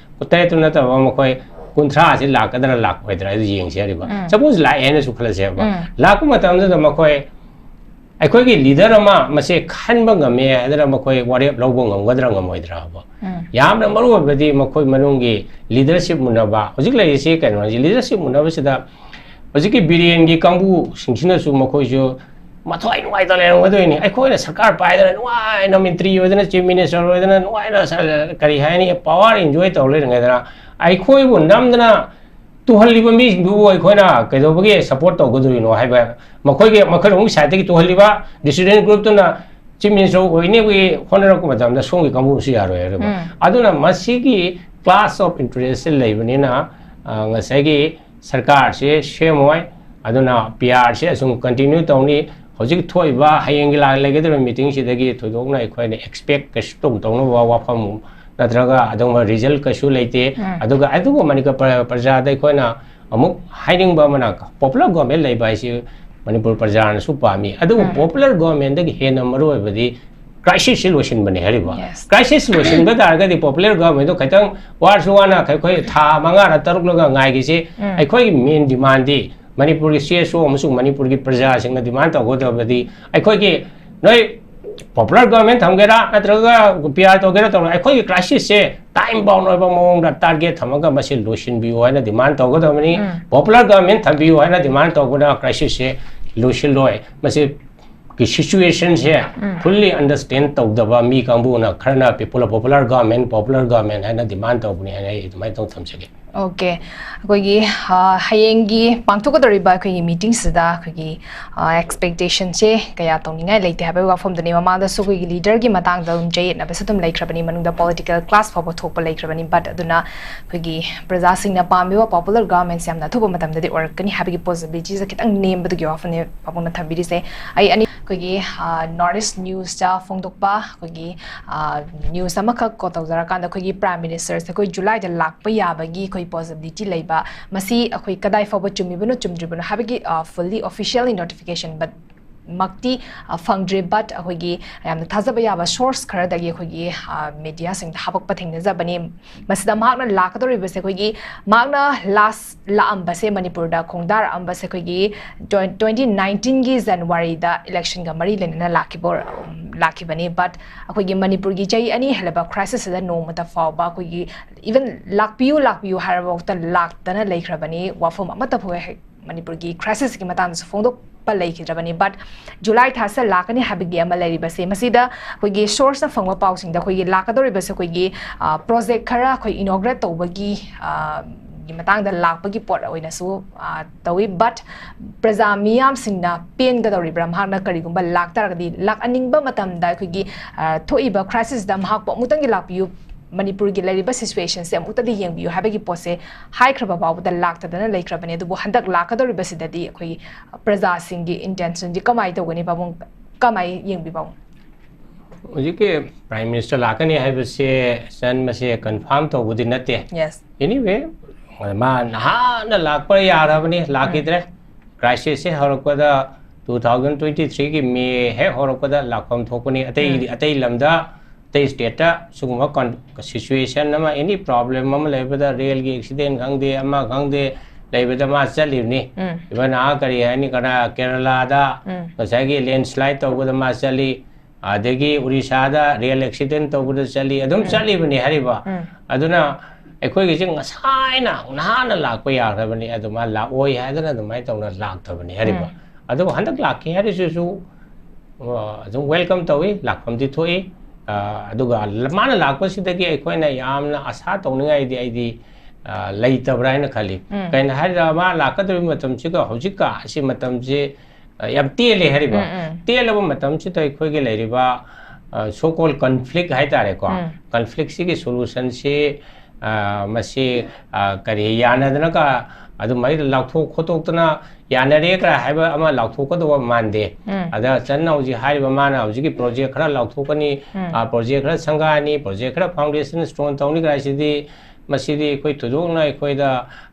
ꯇꯔꯦꯠꯇꯨ ꯅꯠꯇꯕ ꯃꯈꯣꯏ ꯀꯨꯟꯊ꯭ꯔꯥꯁꯤ ꯂꯥꯛꯀꯗ꯭ꯔꯥ ꯂꯥꯛꯑꯣꯏꯗ꯭ꯔꯥ ꯑꯗꯨ ꯌꯦꯡꯁꯦ ꯍꯥꯏꯔꯤꯕ꯫ Suppose ꯂꯥꯛꯑꯦ ꯍꯥꯏꯅꯁꯨ ꯈꯜꯂꯁꯦꯕ꯫ ꯂꯥꯛꯄ ꯃꯇꯝꯗꯨꯗ ꯃꯈꯣꯏ ꯑꯩꯈꯣꯏꯒꯤ leader ꯑꯃ ꯃꯁꯦ ꯈꯟꯕ ꯉꯝꯃꯦ ꯍꯥꯏꯗꯅ ꯃꯈꯣꯏ ꯋꯥꯔꯦꯞ ꯂꯧꯕ ꯉꯝꯒꯗ꯭ꯔꯥ ꯉꯝꯃꯣꯏꯗ꯭ꯔꯥꯕ? ꯌꯥꯝꯅ ꯃꯔꯨ ꯑꯣꯏꯕꯗꯤ ꯃꯈꯣꯏ ꯃꯅꯨꯡꯒꯤ leadership ꯃꯨꯟꯅꯕ꯫ ꯍꯧꯖꯤꯛ ꯂꯩꯔꯤꯁꯤ ꯀꯩꯅꯣ ꯍꯥꯏꯁꯦ, leadership ꯃꯨꯟꯅꯕꯁꯤꯗ ꯍꯧꯖꯤꯛꯀꯤ ꯕꯤꯔꯦꯟꯒꯤ ꯀꯥꯡꯕꯨꯁꯤꯡꯁꯤꯅꯁꯨ ꯃꯈꯣꯏꯁꯨ ꯃꯊ꯭ꯋꯥꯏ ꯅꯨꯡꯉꯥꯏꯇ ꯂꯩꯔꯝꯒꯗꯣꯏꯅꯤ꯫ ꯑꯩꯈꯣꯏꯅ ꯁꯔꯀꯥꯔ ꯄꯥꯏꯗꯅ ꯅꯨꯡꯉꯥꯏꯅ ꯃꯟꯇ꯭ꯔꯤ ꯑꯣꯏꯗꯅ, chief minister ꯑꯣꯏꯗꯅ ꯅꯨꯡꯉꯥꯏꯅ ꯁ-, ꯀꯔꯤ ꯍꯥꯏꯅꯤ, power enjoy ꯇꯧ ꯂꯩꯔꯤꯉꯩꯗꯅ ꯑꯩꯈꯣꯏꯕꯨ ꯅꯝꯗꯅ ꯇꯨꯍꯜꯂꯤꯕ ꯃꯤꯁꯤꯡꯗꯨꯕꯨ ꯑꯩꯈꯣꯏꯅ ꯀꯩꯗꯧꯕꯒꯤ support ꯇꯧꯒꯗꯣꯔꯤꯅꯣ ꯍꯥꯏꯕ, ꯃꯈꯣꯏꯒꯤ, ꯃꯈꯣꯏꯔꯣꯝꯒꯤ sideꯇꯒꯤ ꯇꯨꯍꯜꯂꯤꯕ dissident groupꯇꯨꯅ chief minister ꯑꯣꯏꯅꯕꯒꯤ ꯍꯣꯠꯅꯔꯛꯄ ꯃꯇꯝꯗ ꯁꯣꯝꯒꯤ ꯀꯥꯡꯕꯨꯁꯨ ꯌꯥꯔꯣꯏ ꯍꯥꯏꯔꯤꯕ꯫ ꯑꯗꯨꯅ ꯃꯁꯤꯒꯤ clash of interest ꯂꯩꯕꯅꯤꯅ, ꯑ, ꯉꯁꯥꯏꯒꯤ ꯁꯔꯀꯥꯔꯁꯦ ꯁꯦꯝꯃꯣꯏ꯫ ꯑꯗꯨꯅ PRꯁꯦ ꯑꯁꯨꯝ continue ꯇꯧꯅꯤ꯫ ꯍꯧꯖꯤꯛ ꯊꯣꯛꯏꯕ ꯍꯌꯦꯡꯒꯤ ꯂꯥꯛ-, ꯂꯩꯒꯗꯧꯔꯤꯕ meetingꯁꯤꯗꯒꯤ ꯊꯣꯏꯗꯣꯛꯅ ꯑꯩꯈꯣꯏꯅ expect ꯀꯩꯁꯨ ꯇꯧ-, ꯇꯧꯅꯕ ꯋꯥꯐꯝ ꯅꯠꯇ꯭ꯔꯒ ꯑꯗꯨꯒꯨꯝꯕ result ꯀꯩꯁꯨ ꯂꯩꯇꯦ꯫ ꯑꯗꯨꯒ, ꯑꯗꯨꯒ ꯃꯅꯤꯄꯨꯔ ꯄ꯭ꯔ-, ꯄ꯭ꯔꯖꯥꯗ ꯑꯩꯈꯣꯏꯅ ꯑꯃꯨꯛ ꯍꯥꯏꯅꯤꯡꯕ ꯑꯃꯅ, popular government ꯂꯩꯕ ꯍꯥꯏꯁꯤ ꯃꯅꯤꯄꯨꯔ ꯄ꯭ꯔꯖꯥꯅꯁꯨ ꯄꯥꯝꯃꯤ꯫ ꯑꯗꯨꯕꯨ popular governmentꯗꯒꯤ ꯍꯦꯟꯅ ꯃꯔꯨ ꯑꯣꯏꯕꯗꯤ crisisꯁꯤ ꯂꯣꯏꯁꯤꯟꯕꯅꯦ ꯍꯥꯏꯔꯤꯕ꯫ Crisis ꯂꯣꯏꯁꯤꯟꯕ ꯇꯥꯔꯒꯗꯤ popular governmentꯗꯣ ꯈꯤꯇꯪ ꯋꯥꯔꯁꯨ ꯋꯥꯅ ꯑꯩꯈꯣꯏ ꯊꯥ ꯃꯉꯥꯔ ꯇꯔꯨꯛꯂꯒ ꯉꯥꯏꯈꯤꯁꯤ꯫ ꯑꯩꯈꯣꯏꯒꯤ main demandꯗꯤ ꯃꯅꯤꯄꯨꯔꯒꯤ CSO ꯑꯃꯁꯨꯡ ꯃꯅꯤꯄꯨꯔꯒꯤ ꯄ꯭ꯔꯖꯥꯁꯤꯡꯅ demand ꯇꯧꯒꯗꯕꯗꯤ ꯑꯩꯈꯣꯏꯒꯤ ꯅꯣꯏ popular government ꯊꯝꯒꯦꯔꯥ ꯅꯠꯇ꯭ꯔꯒ PR ꯇꯧꯒꯦꯔꯥ ꯇꯧꯔꯣ, ꯑꯩꯈꯣꯏꯒꯤ crisisꯁꯦ time bound ꯑꯣꯏꯕ ꯃꯑꯣꯡꯗ target ꯊꯝꯃꯒ ꯃꯁꯤ ꯂꯣꯏꯁꯤꯟꯕꯤꯌꯨ ꯍꯥꯏꯅ demand ꯇꯧꯒꯗꯕꯅꯤ꯫ Popular government ꯊꯝꯕꯤꯌꯨ ꯍꯥꯏꯅ demand ꯇꯧꯕꯅ crisisꯁꯦ ꯂꯣꯏꯁꯤꯜꯂꯣꯏ꯫ ꯃꯁꯤ ꯒꯤ ꯁꯤꯆꯨꯋꯦꯁꯟꯁꯦ ꯐꯨꯜꯂꯤ ꯑꯟꯗꯔꯁ꯭ꯇꯦꯟ ꯇꯧꯗꯕ ꯃꯤ ꯀꯥꯡꯕꯨꯅ ꯈꯔꯅ people popular government, popular government ꯍꯥꯏꯅ ꯗꯤꯃꯥꯟ ꯇꯧꯕꯅꯤ ꯍꯥꯏꯅ ꯑꯩ ꯑꯗꯨꯃꯥꯏꯅ ꯇꯧ ꯊꯝꯖꯒꯦ꯫ ꯑꯣꯀꯦ, ꯑꯩꯈꯣꯏꯒꯤ ꯑ, ꯍꯌꯦꯡꯒꯤ ꯄꯥꯡꯊꯣꯛꯀꯗꯧꯔꯤꯕ ꯑꯩꯈꯣꯏꯒꯤ ꯃꯤꯇꯤꯡꯁꯤꯗ ꯑꯩꯈꯣꯏꯒꯤ ꯑꯦꯛꯁꯄꯦꯛꯇꯦꯁꯟꯁꯦ ꯀꯌꯥ ꯇꯧꯅꯤꯡꯉꯥꯏ ꯂꯩꯇꯦ ꯍꯥꯏꯕꯒꯤ ꯋꯥꯐꯝꯗꯨꯅꯤ꯫ ꯃꯃꯥꯡꯗꯁꯨ ꯑꯩꯈꯣꯏꯒꯤ ꯂꯤꯗꯔꯒꯤ ꯃꯇꯥꯡꯗ ꯑꯗꯨꯝ ꯆꯌꯦꯠꯅꯕꯁꯨ ꯑꯗꯨꯝ ꯂꯩꯈ꯭ꯔꯕꯅꯤ, ꯃꯅꯨꯡꯗ ꯄꯣꯂꯤꯇꯤꯀꯦꯜ ꯀ꯭ꯂꯥꯁ ꯐꯥꯎꯕ ꯊꯣꯛꯄ ꯂꯩꯈ꯭ꯔꯕꯅꯤ꯫ ꯕꯠ ꯑꯗꯨꯅ ꯑꯩꯈꯣꯏꯒꯤ ꯄ꯭ꯔꯖꯥꯁꯤꯡꯅ ꯄꯥꯝꯃꯤꯕ ꯄꯣꯄꯨꯂꯔ ꯒꯚꯔꯟꯃꯦꯟꯁꯦ ꯌꯥꯝꯅ ꯑꯊꯨꯕ ꯃꯇꯝꯗꯗꯤ ꯑꯣꯏꯔꯛꯀꯅꯤ ꯍꯥꯏꯕꯒꯤ ꯄꯣꯁꯤꯕꯤꯂꯤꯇꯤꯁꯦ ꯈꯤꯇꯪ ꯅꯦꯝꯕꯗꯨꯒꯤ ꯋꯥꯐꯝꯅꯤ ꯄꯥꯕꯨꯡꯅ ꯊꯝꯕꯤꯔꯤꯁꯦ꯫ ꯑꯩ ꯑꯅꯤ ꯑꯩꯈꯣꯏꯒꯤ ꯅꯣꯔꯠ ꯏꯁ ꯅ꯭ꯌꯨꯁꯇ ꯐꯣꯡꯗꯣꯛꯄ ꯑꯩꯈꯣꯏꯒꯤ ꯅ꯭ꯌꯨꯁ ꯑꯃꯈꯛ ꯀꯣ ꯇꯧꯖꯔꯀꯥꯟꯗ, ꯑꯩꯈꯣꯏꯒꯤ ꯄ꯭ꯔꯥꯏꯝ ꯃꯤꯅꯤꯁꯇꯔꯁꯦ ꯑꯩꯈꯣꯏ ꯖꯨꯂꯥꯏꯗ ꯂꯥꯛꯄ ꯌꯥꯕꯒꯤ ꯑꯩꯈꯣꯏ ꯄꯣꯁꯤꯕꯤꯂꯤꯇꯤ ꯂꯩꯕ, ꯃꯁꯤ ꯑꯩꯈꯣꯏ ꯀꯗꯥꯏ ꯐꯥꯎꯕ ꯆꯨꯝꯃꯤꯕꯅꯣ ꯆꯨꯝꯗ꯭ꯔꯤꯕꯅꯣ ꯍꯥꯏꯕꯒꯤ ꯐꯨꯜꯂꯤ ꯑꯣꯐꯤꯁꯤꯌꯦꯜꯂꯤ ꯅꯣꯇꯤꯐꯤꯀꯦꯁꯟ ꯕꯠ ꯃꯛꯇꯤ ꯑ, ꯐꯪꯗ꯭ꯔꯤ꯫ ꯕꯠ ꯑꯩꯈꯣꯏꯒꯤ ꯌꯥꯝꯅ ꯊꯥꯖꯕ ꯌꯥꯕ ꯁꯣꯔꯁ ꯈꯔꯗꯒꯤ ꯑꯩꯈꯣꯏꯒꯤ ꯃꯦꯗꯤꯌꯥꯁꯤꯡꯗ ꯍꯥꯄꯛꯄ ꯊꯦꯡꯅꯖꯕꯅꯤ꯫ ꯃꯁꯤꯗ ꯃꯍꯥꯛꯅ ꯂꯥꯛꯀꯗꯧꯔꯤꯕꯁꯦ ꯑꯩꯈꯣꯏꯒꯤ ꯃꯍꯥꯛꯅ ꯂꯥꯁ ꯂꯥꯛꯑꯝꯕꯁꯦ, ꯃꯅꯤꯄꯨꯔꯗ ꯈꯣꯡꯗꯥꯔꯛꯑꯝꯕꯁꯦ ꯑꯩꯈꯣꯏꯒꯤ ꯇ꯭ꯋꯦꯟꯇꯤ ꯅꯥꯏꯟꯇꯤꯟꯒꯤ ꯖꯅꯋꯥꯔꯤꯗ ꯏꯂꯦꯛꯁꯟꯒ ꯃꯔꯤ ꯂꯩꯅꯅ ꯂꯥꯛꯈꯤꯕ ꯑꯣꯏꯔ- ꯂꯥꯛꯈꯤꯕꯅꯤ꯫ ꯕꯠ ꯑꯩꯈꯣꯏꯒꯤ ꯃꯅꯤꯄꯨꯔꯒꯤ ꯆꯍꯤ ꯑꯅꯤ ꯍꯦꯜꯂꯕ ꯈ꯭ꯔꯥꯏꯁꯤꯁꯁꯤꯗ ꯅꯣꯡꯃꯇ ꯐꯥꯎꯕ ꯑꯩꯈꯣꯏꯒꯤ ꯏꯚꯟ ꯂꯥꯛꯄꯤꯌꯨ ꯂꯥꯛꯄꯤꯌꯨ ꯍꯥꯏꯔꯕꯐꯥꯎꯗ ꯂꯥꯛꯇꯅ ꯂꯩꯈ꯭ꯔꯕꯅꯤ꯫ ꯋꯥꯐꯝ ꯑꯃꯠꯇ ꯐꯥꯎ ꯍꯦꯛ ꯃꯅꯤꯄꯨꯔꯒꯤ ꯈ꯭ꯔꯥꯏꯁꯤꯁꯀꯤ ꯃꯇꯥꯡꯗꯁꯨ ꯐꯣꯡꯗꯣꯛꯄ ꯂꯩꯈꯤꯗ꯭ꯔꯕꯅꯤ꯫ ꯕꯠ ꯖꯨꯂꯥꯏ ꯊꯥꯁꯤꯗ ꯂꯥꯛꯀꯅꯤ ꯍꯥꯏꯕꯒꯤ ꯑꯃ ꯂꯩꯔꯤꯕꯁꯦ, ꯃꯁꯤꯗ ꯑꯩꯈꯣꯏꯒꯤ ꯁꯣꯔꯁꯅ ꯐꯪꯕ ꯄꯥꯎꯁꯤꯡꯗ ꯑꯩꯈꯣꯏꯒꯤ ꯂꯥꯛꯀꯗꯧꯔꯤꯕꯁꯦ ꯑꯩꯈꯣꯏꯒꯤ ꯄ꯭ꯔꯣꯖꯦꯛ ꯈꯔ ꯑꯩꯈꯣꯏ ꯏꯅꯣꯒ꯭ꯔꯦꯠ ꯇꯧꯕꯒꯤ ꯑ, ꯒꯤ ꯃꯇꯥꯡꯗ ꯂꯥꯛꯄꯒꯤ ꯄꯣꯠ ꯑꯣꯏꯅꯁꯨ ꯑ, ꯇꯧꯏ꯫ ꯕꯠ ꯄ꯭ꯔꯖꯥ ꯃꯤꯌꯥꯝꯁꯤꯡꯅ ꯄꯦꯟꯒꯗꯧꯔꯤꯕ꯭ꯔꯥ, ꯃꯍꯥꯛꯅ ꯀꯔꯤꯒꯨꯝꯕ ꯂꯥꯛꯇꯥꯔꯒꯗꯤ ꯂꯥꯛꯍꯟꯅꯤꯡꯕ ꯃꯇꯝꯗ ꯑꯩꯈꯣꯏꯒꯤ ꯑ, ꯊꯣꯛꯏꯕ ꯈ꯭ꯔꯥꯏꯁꯤꯁꯇ ꯃꯍꯥꯛꯄꯨ ꯑꯃꯨꯛꯇꯪꯗꯤ ꯂꯥꯛꯄꯤꯌꯨ, ꯃꯅꯤꯄꯨꯔꯒꯤ ꯂꯩꯔꯤꯕ ꯁꯤꯆꯨꯋꯦꯁꯟꯁꯦ ꯑꯃꯨꯛꯇꯗꯤ ꯌꯦꯡꯕꯤꯌꯨ ꯍꯥꯏꯕꯒꯤ ꯄꯣꯠꯁꯦ ꯍꯥꯏꯈ꯭ꯔꯕ ꯐꯥꯎꯕꯗ ꯂꯥꯛꯇꯗꯅ ꯂꯩꯈ꯭ꯔꯕꯅꯦ꯫ ꯑꯗꯨꯕꯨ ꯍꯟꯗꯛ ꯂꯥꯛꯀꯗꯧꯔꯤꯕꯁꯤꯗꯗꯤ ꯑꯩꯈꯣꯏ ꯄ꯭ꯔꯖꯥꯁꯤꯡꯒꯤ ꯏꯟꯇꯦꯟꯁꯟꯁꯤ ꯀꯃꯥꯏꯅ ꯇꯧꯒꯅꯤ ꯄꯥꯕꯨꯡ? ꯀꯃꯥꯏꯅ ꯌꯦꯡꯕꯤ ꯄꯥꯕꯨꯡ? ꯍꯧꯖꯤꯛꯀꯤ ꯄ꯭ꯔꯥꯏꯝ ꯃꯤꯅꯤꯁꯇꯔ ꯂꯥꯛꯀꯅꯤ ꯍꯥꯏꯕꯁꯦ ꯆꯟ ꯃꯁꯦ ꯀꯟꯐꯥꯔꯝ ꯇꯧꯕꯗꯤ ꯅꯠꯇꯦ꯫ ꯌꯦꯁ꯫ ꯑꯦꯅꯤꯋꯦ, ꯃꯥ ꯅꯍꯥꯟꯅ ꯂꯥꯛꯄ ꯌꯥꯔꯕꯅꯤ, ꯂꯥꯛꯈꯤꯗ꯭ꯔꯦ꯫ ꯀ꯭ꯔꯥꯏꯁꯤꯁꯁꯦ ꯍꯧꯔꯛꯄꯗ ꯇꯨ ꯊꯥꯎꯖꯟ ꯇ꯭ꯋꯦꯟꯇꯤ ꯊ꯭ꯔꯤꯒꯤ ꯃꯦ ꯍꯦꯛ ꯍꯧꯔꯛꯄꯗ ꯂꯥꯛꯐꯝ ꯊꯣꯛꯄꯅꯤ꯫ ꯑꯇꯩ ꯑꯇꯩ ꯂꯝꯗ, ꯑꯇꯩ ꯁ꯭ꯇꯦꯠꯇ ꯁꯤꯒꯨꯝꯕ ꯁꯤꯆꯨꯋꯦꯁꯟ ꯑꯃ, ꯑꯦꯅꯤ ꯄ꯭ꯔꯣꯕ꯭ꯂꯦꯝ ꯑꯃ ꯂꯩꯕꯗ, ꯔꯦꯜꯒꯤ ꯑꯦꯛꯁꯤꯗꯦꯟ ꯈꯪꯗꯦ, ꯑꯃ ꯈꯪꯗꯦ, ꯂꯩꯕꯗ ꯃꯥ ꯆꯠꯂꯤꯕꯅꯤ꯫ ꯏꯚꯟ ꯑꯥ ꯀꯔꯤ ꯍꯥꯏꯅꯤ, ꯀꯅꯥ, ꯀꯦꯔꯂꯥꯗ ꯉꯁꯥꯏꯒꯤ ꯂꯦꯟꯁ꯭ꯂꯥꯏꯠ ꯇꯧꯕꯗ ꯃꯥ ꯆꯠꯂꯤ, ꯑꯗꯒꯤ ꯎꯔꯤꯁꯥꯗ ꯔꯦꯜ ꯑꯦꯛꯁꯤꯗꯦꯟ ꯇꯧꯕꯗ ꯆꯠꯂꯤ, ꯑꯗꯨꯝ ꯆꯠꯂꯤꯕꯅꯤ ꯍꯥꯏꯔꯤꯕ꯫ ꯑꯗꯨꯅ ꯑꯩꯈꯣꯏꯒꯤꯁꯦ ꯉꯁꯥꯏꯅ ꯅꯍꯥꯟꯅ ꯂꯥꯛꯄ ꯌꯥꯈ꯭ꯔꯕꯅꯤ, ꯑꯗꯨ ꯃꯥ ꯂꯥꯛꯑꯣꯏ ꯍꯥꯏꯗꯅ ꯑꯗꯨꯃꯥꯏꯅ ꯇꯧꯅ ꯂꯥꯛꯇꯕꯅꯤ ꯍꯥꯏꯔꯤꯕ꯫ ꯑꯗꯨꯕꯨ ꯍꯟꯗꯛ ꯂꯥꯛꯀꯦ ꯍꯥꯏꯔꯤꯁꯤꯁꯨ ꯑ, ꯑꯗꯨꯝ welcome ꯇꯧꯏ, ꯂꯥꯛꯐꯝꯗꯤ ꯊꯣꯛꯏ꯫ ꯑ, ꯑꯗꯨꯒ ꯃꯥꯅ ꯂꯥꯛꯄꯁꯤꯗꯒꯤ ꯑꯩꯈꯣꯏꯅ ꯌꯥꯝꯅ ꯑꯁꯥ ꯇꯧꯅꯤꯡꯉꯥꯏꯗꯤ ꯑꯩꯗꯤ, ꯑ, ꯂꯩꯇꯕ꯭ꯔꯥ ꯍꯥꯏꯅ ꯈꯜꯂꯤ꯫ ꯎꯝ꯫ ꯀꯩꯅꯣ ꯍꯥꯏꯔꯒ, ꯃꯥ ꯂꯥꯛꯀꯗꯧꯔꯤꯕ ꯃꯇꯝꯁꯤꯒ ꯍꯧꯖꯤꯛꯀ ꯑꯁꯤ ꯃꯇꯝꯁꯤ, ꯑ, ꯌꯥꯝ ꯇꯦꯜꯂꯦ ꯍꯥꯏꯔꯤꯕ꯫ ꯎꯝ, ꯎꯝ꯫ ꯇꯦꯜꯂꯕ ꯃꯇꯝꯁꯤꯗ ꯑꯩꯈꯣꯏꯒꯤ ꯂꯩꯔꯤꯕ, ꯑ, so called conflict ꯍꯥꯏꯇꯥꯔꯦꯀꯣ, ꯎꯝ꯫ Conflictꯁꯤꯒꯤ solutionꯁꯤ, ꯑ, ꯃꯁꯤ, ꯑ, ꯀꯔꯤ, ꯌꯥꯅꯗꯅꯒ ꯑꯗꯨꯃꯥꯏꯅ ꯂꯥꯎꯊꯣꯛ ꯈꯣꯠꯇꯣꯛꯇꯅ ꯌꯥꯅꯔꯦ ꯀꯥꯏ ꯍꯥꯏꯕ ꯑꯃ ꯂꯥꯎꯊꯣꯛꯀꯗꯧꯕ ꯃꯥꯟꯗꯦ꯫ ꯎꯝ꯫ ꯑꯗ ꯆꯟꯅ ꯍꯧꯖꯤꯛ ꯍꯥꯏꯔꯤꯕ ꯃꯥꯅ ꯍꯧꯖꯤꯛꯀꯤ project ꯈꯔ ꯂꯥꯎꯊꯣꯛꯀꯅꯤ, ꯎꯝ꯫ ꯑ, project ꯈꯔ ꯁꯪꯒꯥꯅꯤ, project ꯈꯔ foundation stone ꯇꯧꯅꯤ ꯀꯥꯏꯁꯤꯗꯤ, ꯃꯁꯤꯗꯤ ꯑꯩꯈꯣꯏ ꯊꯣꯏꯗꯣꯛꯅ ꯑꯩꯈꯣꯏꯗ,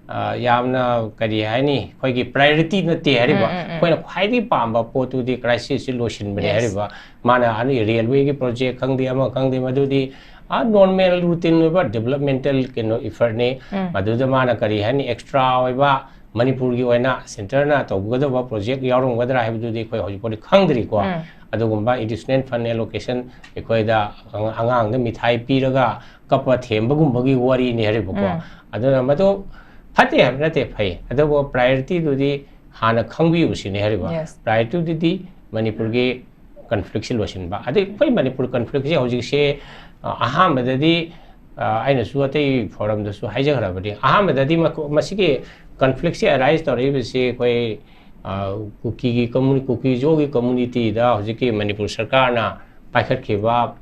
ꯑ, ꯌꯥꯝꯅ, ꯀꯔꯤ ꯍꯥꯏꯅꯤ, ꯑꯩꯈꯣꯏꯒꯤ priority ꯅꯠꯇꯦ ꯍꯥꯏꯔꯤꯕ꯫ ꯎꯝ, ꯎꯝ, ꯎꯝ꯫ ꯑꯩꯈꯣꯏꯅ ꯈ꯭ꯋꯥꯏꯗꯒꯤ ꯄꯥꯝꯕ ꯄꯣꯠꯇꯨꯗꯤ crisisꯁꯤ ꯂꯣꯏꯁꯤꯟꯕꯅꯦ꯫ Yes꯫ ꯍꯥꯏꯔꯤꯕ ꯃꯥꯅ ꯑꯅꯤ railwayꯒꯤ project ꯈꯪꯗꯦ, ꯑꯃ ꯈꯪꯗꯦ, ꯃꯗꯨꯗꯤ, ꯑ, normal routine ꯑꯣꯏꯕ developmental ꯀꯩꯅꯣ effortꯅꯤ꯫ ꯎꯝ꯫ ꯃꯗꯨꯗ ꯃꯥꯅ ꯀꯔꯤ ꯍꯥꯏꯅꯤ, extra ꯑꯣꯏꯕ ꯃꯅꯤꯄꯨꯔꯒꯤ ꯑꯣꯏꯅ centreꯅ ꯇꯧꯒꯗꯕ project ꯌꯥꯎꯔꯝꯒꯗ꯭ꯔꯥ ꯍꯥꯏꯕꯗꯨꯗꯤ ꯑꯩꯈꯣꯏ ꯍꯧꯖꯤꯛ ꯐꯥꯎꯗꯤ ꯈꯪꯗ꯭ꯔꯤꯀꯣ꯫ ꯎꯝ꯫ ꯑꯗꯨꯒꯨꯝꯕ additional fund allocation ꯑꯩꯈꯣꯏꯗ ꯑꯉ-, ꯑꯉꯥꯡꯗ ꯃꯤꯊꯥꯏ ꯄꯤꯔꯒ ꯀꯞꯄ ꯊꯦꯝꯕꯒꯨꯝꯕꯒꯤ ꯋꯥꯔꯤꯅꯤ ꯍꯥꯏꯔꯤꯕꯀꯣ꯫ ꯎꯝ꯫ ꯑꯗꯨꯅ ꯃꯗꯨ ꯐꯠꯇꯦ ꯍꯥꯏꯕ ꯅꯠꯇꯦ, ꯐꯩ꯫ ꯑꯗꯨꯕꯨ priorityꯗꯨꯗꯤ ꯍꯥꯟꯅ ꯈꯪꯕꯤꯌꯨ ꯁꯤꯅꯤ ꯍꯥꯏꯔꯤꯕ꯫ Yes꯫ Priorityꯗꯨꯗꯤ ꯃꯅꯤꯄꯨꯔꯒꯤ conflictꯁꯤ ꯂꯣꯏꯁꯤꯟꯕ꯫ ꯑꯗꯩ ꯑꯩꯈꯣꯏ ꯃꯅꯤꯄꯨꯔ conflictꯁꯤ ꯍꯧꯖꯤꯛꯁꯦ, ꯑ, ꯑꯍꯥꯟꯕꯗꯗꯤ, ꯑ, ꯑꯩꯅꯁꯨ ꯑꯇꯩ forumꯗꯁꯨ ꯍꯥꯏꯖꯈ꯭ꯔꯕꯅꯤ꯫ ꯑꯍꯥꯟꯕꯗꯗꯤ ꯃꯈꯣ-, ꯃꯁꯤꯒꯤ conflictꯁꯤ arise ꯇꯧꯔꯛꯏꯕꯁꯤ ꯑꯩꯈꯣꯏ, ꯑ, ꯀꯨꯀꯤꯒꯤ commu-, ꯀꯨꯀꯤꯖꯣꯒꯤ communityꯗ ꯍꯧꯖꯤꯛꯀꯤ ꯃꯅꯤꯄꯨꯔ ꯁꯔꯀꯥꯔꯅ ꯄꯥꯏꯈꯠꯈꯤꯕ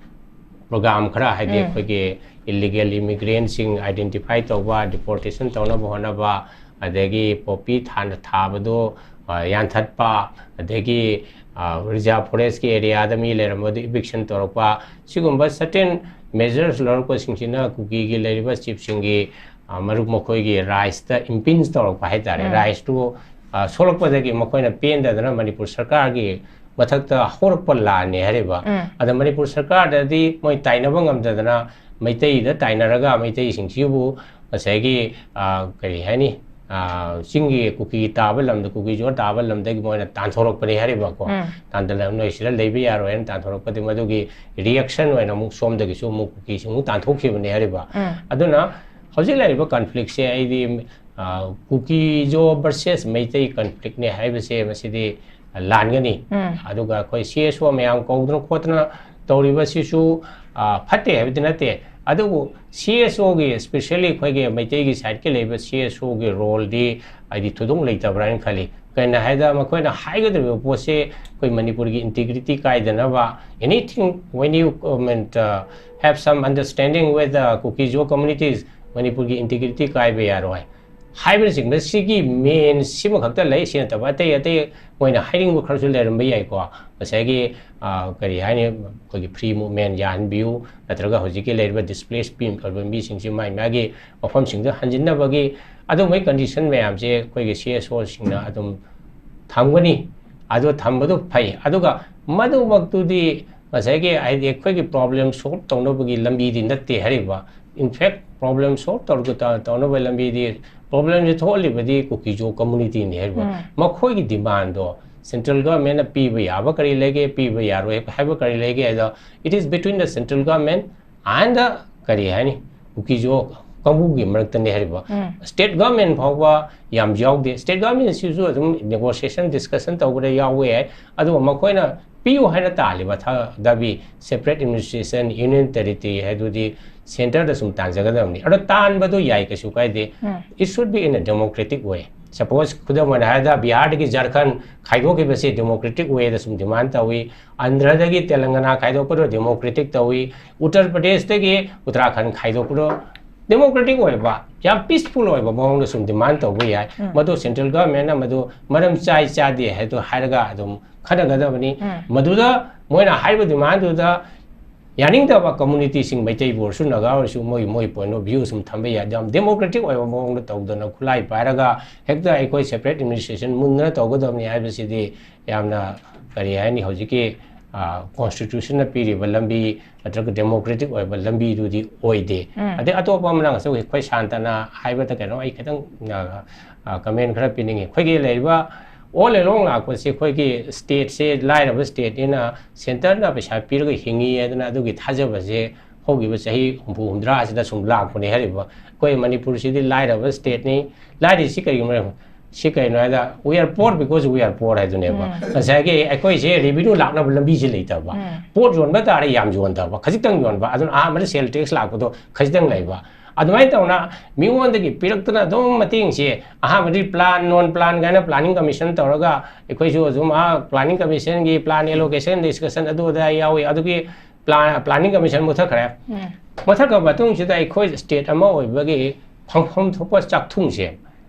program ꯈꯔ, ꯍꯥꯏꯗꯤ ꯎꯝ꯫ ꯑꯩꯈꯣꯏꯒꯤ illegal immigrantꯁꯤꯡ identify ꯇꯧꯕ, deportation ꯇꯧꯅꯕ ꯍꯣꯠꯅꯕ, ꯑꯗꯒꯤ poppy ꯊꯥꯅ ꯊꯥꯕꯗꯣ, ꯑ, ꯌꯥꯟꯊꯠꯄ, ꯑꯗꯒꯤ, ꯑ, reserve forestꯀꯤ areaꯗ ꯃꯤ ꯂꯩꯔꯝꯕꯗꯨ eviction ꯇꯧꯔꯛꯄ, ꯁꯤꯒꯨꯝꯕ certain measures ꯂꯧꯔꯛꯄꯁꯤꯡꯁꯤꯅ ꯀꯨꯀꯤꯒꯤ ꯂꯩꯔꯤꯕ chiefꯁꯤꯡꯒꯤ, ꯑ, ꯃꯔꯨꯞ ꯃꯈꯣꯏꯒꯤ rightsꯇ impinge ꯇꯧꯔꯛꯄ ꯍꯥꯏꯇꯥꯔꯦ꯫ ꯎꯝ꯫ Rightsꯇꯨ, ꯑ, ꯁꯣꯛꯂꯛꯄꯗꯒꯤ ꯃꯈꯣꯏꯅ ꯄꯦꯟꯗꯗꯅ ꯃꯅꯤꯄꯨꯔ ꯁꯔꯀꯥꯔꯒꯤ ꯃꯊꯛꯇ ꯍꯧꯔꯛꯄ ꯂꯥꯟꯅꯤ ꯍꯥꯏꯔꯤꯕ꯫ ꯎꯝ꯫ ꯑꯗ ꯃꯅꯤꯄꯨꯔ ꯁꯔꯀꯥꯔꯗꯗꯤ ꯃꯣꯏ ꯇꯥꯏꯅꯕ ꯉꯝꯗꯗꯅ ꯃꯩꯇꯩꯗ ꯇꯥꯏꯅꯔꯒ ꯃꯩꯇꯩꯁꯤꯡꯁꯤꯕꯨ ꯉꯁꯥꯏꯒꯤ, ꯑ, ꯀꯔꯤ ꯍꯥꯏꯅꯤ, ꯑ, ꯆꯤꯡꯒꯤ ꯀꯨꯀꯤ ꯇꯥꯕ ꯂꯝꯗ, ꯀꯨꯀꯤꯖꯣ ꯇꯥꯕ ꯂꯝꯗꯒꯤ ꯃꯣꯏꯅ ꯇꯥꯟꯊꯣꯔꯛꯄꯅꯤ ꯍꯥꯏꯔꯤꯕꯀꯣ꯫ ꯎꯝ꯫ ꯇꯥꯟꯊꯣꯔꯛ-, "ꯅꯣꯏ ꯁꯤꯗ ꯂꯩꯕ ꯌꯥꯔꯣꯏ" ꯍꯥꯏꯅ ꯇꯥꯟꯊꯣꯔꯛꯄꯗꯤ ꯃꯗꯨꯒꯤ reaction ꯑꯣꯏꯅ ꯑꯃꯨꯛ ꯁꯣꯝꯗꯒꯤꯁꯨ ꯑꯃꯨꯛ ꯀꯨꯀꯤꯁꯤꯡ ꯑꯃꯨꯛ ꯇꯥꯟꯊꯣꯛꯈꯤꯕꯅꯤ ꯍꯥꯏꯔꯤꯕ꯫ ꯎꯝ꯫ ꯑꯗꯨꯅ ꯍꯧꯖꯤꯛ ꯂꯩꯔꯤꯕ conflictꯁꯦ ꯑꯩꯗꯤ, ꯑ, ꯀꯨꯀꯤꯖꯣ versus ꯃꯩꯇꯩ conflictꯅꯦ ꯍꯥꯏꯕꯁꯦ ꯃꯁꯤꯗꯤ ꯂꯥꯟꯒꯅꯤ꯫ ꯑꯗꯨꯒ ꯑꯩꯈꯣꯏ C S O ꯃꯌꯥꯝ ꯀꯧꯗꯅ ꯈꯣꯠꯇꯅ ꯇꯧꯔꯤꯕꯁꯤꯁꯨ, ꯑ, ꯐꯠꯇꯦ ꯍꯥꯏꯕꯗꯤ ꯅꯠꯇꯦ, ꯑꯗꯨꯕꯨ C S Oꯒꯤ, especially ꯑꯩꯈꯣꯏꯒꯤ ꯃꯩꯇꯩꯒꯤ sideꯀꯤ ꯂꯩꯔꯤꯕ C S Oꯒꯤ roleꯗꯤ ꯑꯩꯗꯤ ꯊꯣꯏꯗꯣꯛ ꯂꯩꯇꯕ꯭ꯔꯥ ꯍꯥꯏꯅ ꯈꯜꯂꯤ꯫ ꯀꯩꯅꯣ ꯍꯥꯏꯗ ꯃꯈꯣꯏꯅ ꯍꯥꯏꯒꯗꯧꯔꯤꯕ ꯄꯣꯠꯁꯦ ꯑꯩꯈꯣꯏ ꯃꯅꯤꯄꯨꯔꯒꯤ integrity ꯀꯥꯏꯗꯅꯕ, anything when you, um, and, uh, have some understanding with the Kuki-Zo communities, ꯃꯅꯤꯄꯨꯔꯒꯤ integrity ꯀꯥꯏꯕ ꯌꯥꯔꯣꯏ ꯍꯥꯏꯕꯅꯆꯤꯡꯕ ꯁꯤꯒꯤ main ꯁꯤꯃꯈꯛꯇ ꯂꯩ꯫ ꯁꯤ ꯅꯠꯇꯕ ꯑꯇꯩ ꯑꯇꯩ ꯃꯣꯏꯅ ꯍꯥꯏꯅꯤꯡꯕ ꯈꯔꯁꯨ ꯂꯩꯔꯝꯕ ꯌꯥꯏꯀꯣ꯫ ꯉꯁꯥꯏꯒꯤ, ꯑ, ꯀꯔꯤ ꯍꯥꯏꯅꯤ, ꯑꯩꯈꯣꯏꯒꯤ free movement ꯌꯥꯍꯟꯕꯤꯌꯨ, ꯅꯠꯇ꯭ꯔꯒ ꯍꯧꯖꯤꯛꯀꯤ ꯂꯩꯔꯤꯕ displaced ꯄꯤ-, ꯑꯣꯏꯕ ꯃꯤꯁꯤꯡꯁꯤ ꯃꯥꯒꯤ ꯃꯥꯒꯤ ꯃꯐꯝꯁꯤꯡꯗ ꯍꯟꯖꯤꯟꯅꯕꯒꯤ ꯑꯗꯨꯝꯕꯒꯤ condition ꯃꯌꯥꯝꯁꯦ ꯑꯩꯈꯣꯏꯒꯤ C S Oꯁꯤꯡꯅ ꯑꯗꯨꯝ ꯊꯝꯒꯅꯤ꯫ ꯑꯗꯨ ꯊꯝꯕꯗꯨ ꯐꯩ꯫ ꯑꯗꯨꯒ ꯃꯗꯨꯃꯛꯇꯨꯗꯤ ꯉꯁꯥꯏꯒꯤ ꯍꯥꯏꯗꯤ ꯑꯩꯈꯣꯏꯒꯤ problem solve ꯇꯧꯅꯕꯒꯤ ꯂꯝꯕꯤꯗꯤ ꯅꯠꯇꯦ ꯍꯥꯏꯔꯤꯕ꯫ In fact, problem solve ꯇꯧꯔꯒ ꯇ-, ꯇꯧꯅꯕ ꯂꯝꯕꯤꯗꯤ, problemꯁꯦ ꯊꯣꯛꯍꯜꯂꯤꯕꯗꯤ Kuki-Zo communityꯅꯤ ꯍꯥꯏꯔꯤꯕ꯫ ꯃꯈꯣꯏꯒꯤ demandꯗꯣ central governmentꯅ ꯄꯤꯕ ꯌꯥꯕ ꯀꯔꯤ ꯂꯩꯒꯦ, ꯄꯤꯕ ꯌꯥꯔꯣꯏ ꯍꯥꯏꯕ ꯀꯔꯤ ꯂꯩꯒꯦ ꯍꯥꯏꯗꯣ, it is between the central government and the, ꯀꯔꯤ ꯍꯥꯏꯅꯤ, Kuki-Zo ꯀꯥꯡꯕꯨꯒꯤ ꯃꯔꯛꯇꯅꯦ ꯍꯥꯏꯔꯤꯕ꯫ State government ꯐꯥꯎꯕ ꯌꯥꯝ ꯌꯥꯎꯗꯦ꯫ State governmentꯁꯤꯁꯨ ꯑꯗꯨꯝ negotiation, discussion ꯇꯧꯕꯗ ꯌꯥꯎꯕ ꯌꯥꯏ, ꯑꯗꯨꯒ ꯃꯈꯣꯏꯅ ꯄꯤꯌꯨ ꯍꯥꯏꯅ ꯇꯥꯜꯂꯤꯕ ꯊ-, ꯗꯕꯤ separate administration, union territory ꯍꯥꯏꯗꯨꯗꯤ centreꯗ ꯁꯨꯝ ꯇꯥꯟꯖꯒꯗꯕꯅꯤ꯫ ꯑꯗꯣ ꯇꯥꯟꯕꯗꯣ ꯌꯥꯏ, ꯀꯩꯁꯨ ꯀꯥꯏꯗꯦ꯫ It should be in a democratic way. Suppose, ꯈꯨꯗꯝ ꯑꯣꯏꯅ ꯍꯥꯏꯔꯕꯗ, ꯕꯤꯍꯥꯔꯗꯒꯤ ꯖꯔꯈꯟ ꯈꯥꯏꯗꯣꯛꯈꯤꯕꯁꯤ democratic wayꯗ ꯁꯨꯝ demand ꯇꯧꯏ, ꯑꯟꯙ꯭ꯔꯗꯒꯤ ꯇꯦꯂꯪꯒꯅꯥ ꯈꯥꯏꯗꯣꯛꯄꯗꯣ democratic ꯇꯧꯏ, ꯎꯠꯇꯔ ꯄ꯭ꯔꯗꯦꯁꯇꯒꯤ ꯎꯠꯇꯔꯥꯈꯟ ꯈꯥꯏꯗꯣꯛꯄꯗꯣ democratic ꯑꯣꯏꯕ, ꯌꯥꯝ peaceful ꯑꯣꯏꯕ ꯃꯑꯣꯡꯗ ꯁꯨꯝ demand ꯇꯧꯕ ꯌꯥꯏ꯫ ꯃꯗꯨ central governmentꯅ ꯃꯗꯨ ꯃꯔꯝ ꯆꯥꯏ ꯆꯥꯗꯦ ꯍꯥꯏꯗꯣ ꯍꯥꯏꯔꯒ ꯑꯗꯨꯝ ꯈꯟꯅꯒꯗꯕꯅꯤ꯫ ꯃꯗꯨꯗ ꯃꯣꯏꯅ ꯍꯥꯏꯔꯤꯕ demandꯗꯨꯗ ꯌꯥꯅꯤꯡꯗꯕ communityꯁꯤꯡ, ꯃꯩꯇꯩꯕꯨ ꯑꯣꯏꯔꯁꯨ, ꯅꯥꯒꯥ ꯑꯣꯏꯔꯁꯨ, ꯃꯣꯏ, ꯃꯣꯏ point of view ꯁꯨꯝ ꯊꯝꯕ ꯌꯥꯏ꯫ ꯌꯥꯝ democratic ꯑꯣꯏꯕ ꯃꯑꯣꯡꯗ ꯇꯧꯗꯅ ꯈꯨꯠꯂꯥꯏ ꯄꯥꯏꯔꯒ ꯍꯦꯛꯇ ꯑꯩꯈꯣꯏ separate administration ꯃꯨꯟꯗꯅ ꯇꯧꯒꯗꯕꯅꯤ ꯍꯥꯏꯕꯁꯤꯗꯤ ꯌꯥꯝꯅ, ꯀꯔꯤ ꯍꯥꯏꯅꯤ, ꯍꯧꯖꯤꯛꯀꯤ, ꯑ, constitutionꯅ ꯄꯤꯔꯤꯕ ꯂꯝꯕꯤ ꯅꯠꯇ꯭ꯔꯒ democratic ꯑꯣꯏꯕ ꯂꯝꯕꯤꯗꯨꯗꯤ ꯑꯣꯏꯗꯦ꯫ ꯑꯗꯩ ꯑꯇꯣꯞꯄ ꯑꯃꯅ ꯉꯁꯥꯏ ꯑꯩꯈꯣꯏ ꯁꯥꯟꯇꯅ ꯍꯥꯏꯕꯗ ꯀꯩꯅꯣ ꯑꯩ ꯈꯤꯇꯪ, ꯑ, ꯑ, comment ꯈꯔ ꯄꯤꯅꯤꯡꯉꯤ꯫ ꯑꯩꯈꯣꯏꯒꯤ ꯂꯩꯔꯤꯕ all along ꯂꯥꯛꯄꯁꯤ ꯑꯩꯈꯣꯏꯒꯤ stateꯁꯦ ꯂꯥꯏꯔꯕ stateꯅꯤꯅ centreꯅ ꯄꯩꯁꯥ ꯄꯤꯔꯒ ꯍꯤꯡꯉꯤ ꯍꯥꯏꯗꯅ ꯑꯗꯨꯒꯤ ꯊꯥꯖꯕꯁꯦ ꯍꯧꯈꯤꯕ ꯆꯍꯤ ꯍꯨꯝꯐꯨ ꯍꯨꯝꯗ꯭ꯔꯥ ꯑꯁꯤꯗ ꯁꯨꯝ ꯂꯥꯛꯄꯅꯦ ꯍꯥꯏꯔꯤꯕ꯫ ꯑꯩꯈꯣꯏ ꯃꯅꯤꯄꯨꯔꯁꯤꯗꯤ ꯂꯥꯏꯔꯕ stateꯅꯤ꯫ ꯂꯥꯏꯔꯤꯁꯤ ꯀꯔꯤꯒꯤꯅꯣ? ꯁꯤ ꯀꯩꯅꯣ ꯍꯥꯏꯗ, "We are poor because we are poor" ꯍꯥꯏꯗꯨꯅꯦꯕ꯫ ꯉꯁꯥꯏꯒꯤ ꯑꯩꯈꯣꯏꯁꯦ revenue ꯂꯥꯛꯅꯕ ꯂꯝꯕꯤꯁꯦ ꯂꯩꯇꯕ꯫ ꯄꯣꯠ ꯌꯣꯟꯕ ꯇꯥꯔꯦ, ꯌꯥꯝ ꯌꯣꯟꯗꯕ, ꯈꯖꯤꯛꯇꯪ ꯌꯣꯟꯕ, ꯑꯗꯨꯅ ꯑꯍꯥꯟꯕꯗ sale tax ꯂꯥꯛꯄꯗꯣ ꯈꯖꯤꯛꯇꯪ ꯂꯩꯕ꯫ ꯑꯗꯨꯃꯥꯏꯅ ꯇꯧꯅ ꯃꯤꯉꯣꯟꯗꯒꯤ ꯄꯤꯔꯛꯇꯅ ꯑꯗꯨꯝ ꯃꯇꯦꯡꯁꯦ, ꯑꯍꯥꯟꯕꯗꯤ plan, non plan ꯀꯥꯏꯅ planning commission ꯇꯧꯔꯒ, ꯑꯩꯈꯣꯏꯁꯨ ꯑꯗꯨꯝ ꯑꯥ planning commissionꯒꯤ plan allocation discussion ꯑꯗꯨ ꯑꯗꯥ ꯌꯥꯎꯏ꯫ ꯑꯗꯨꯒꯤ plan, planning commission ꯃꯨꯠꯊꯠꯈ꯭ꯔꯦ꯫ ꯃꯨꯠꯊꯠꯈ꯭ꯔ ꯃꯇꯨꯡꯁꯤꯗ ꯑꯩꯈꯣꯏ state ꯑꯃ ꯑꯣꯏꯕꯒꯤ ꯐꯪꯐꯝ ꯊꯣꯛꯄ ꯆꯥꯛꯊꯨꯡꯁꯦ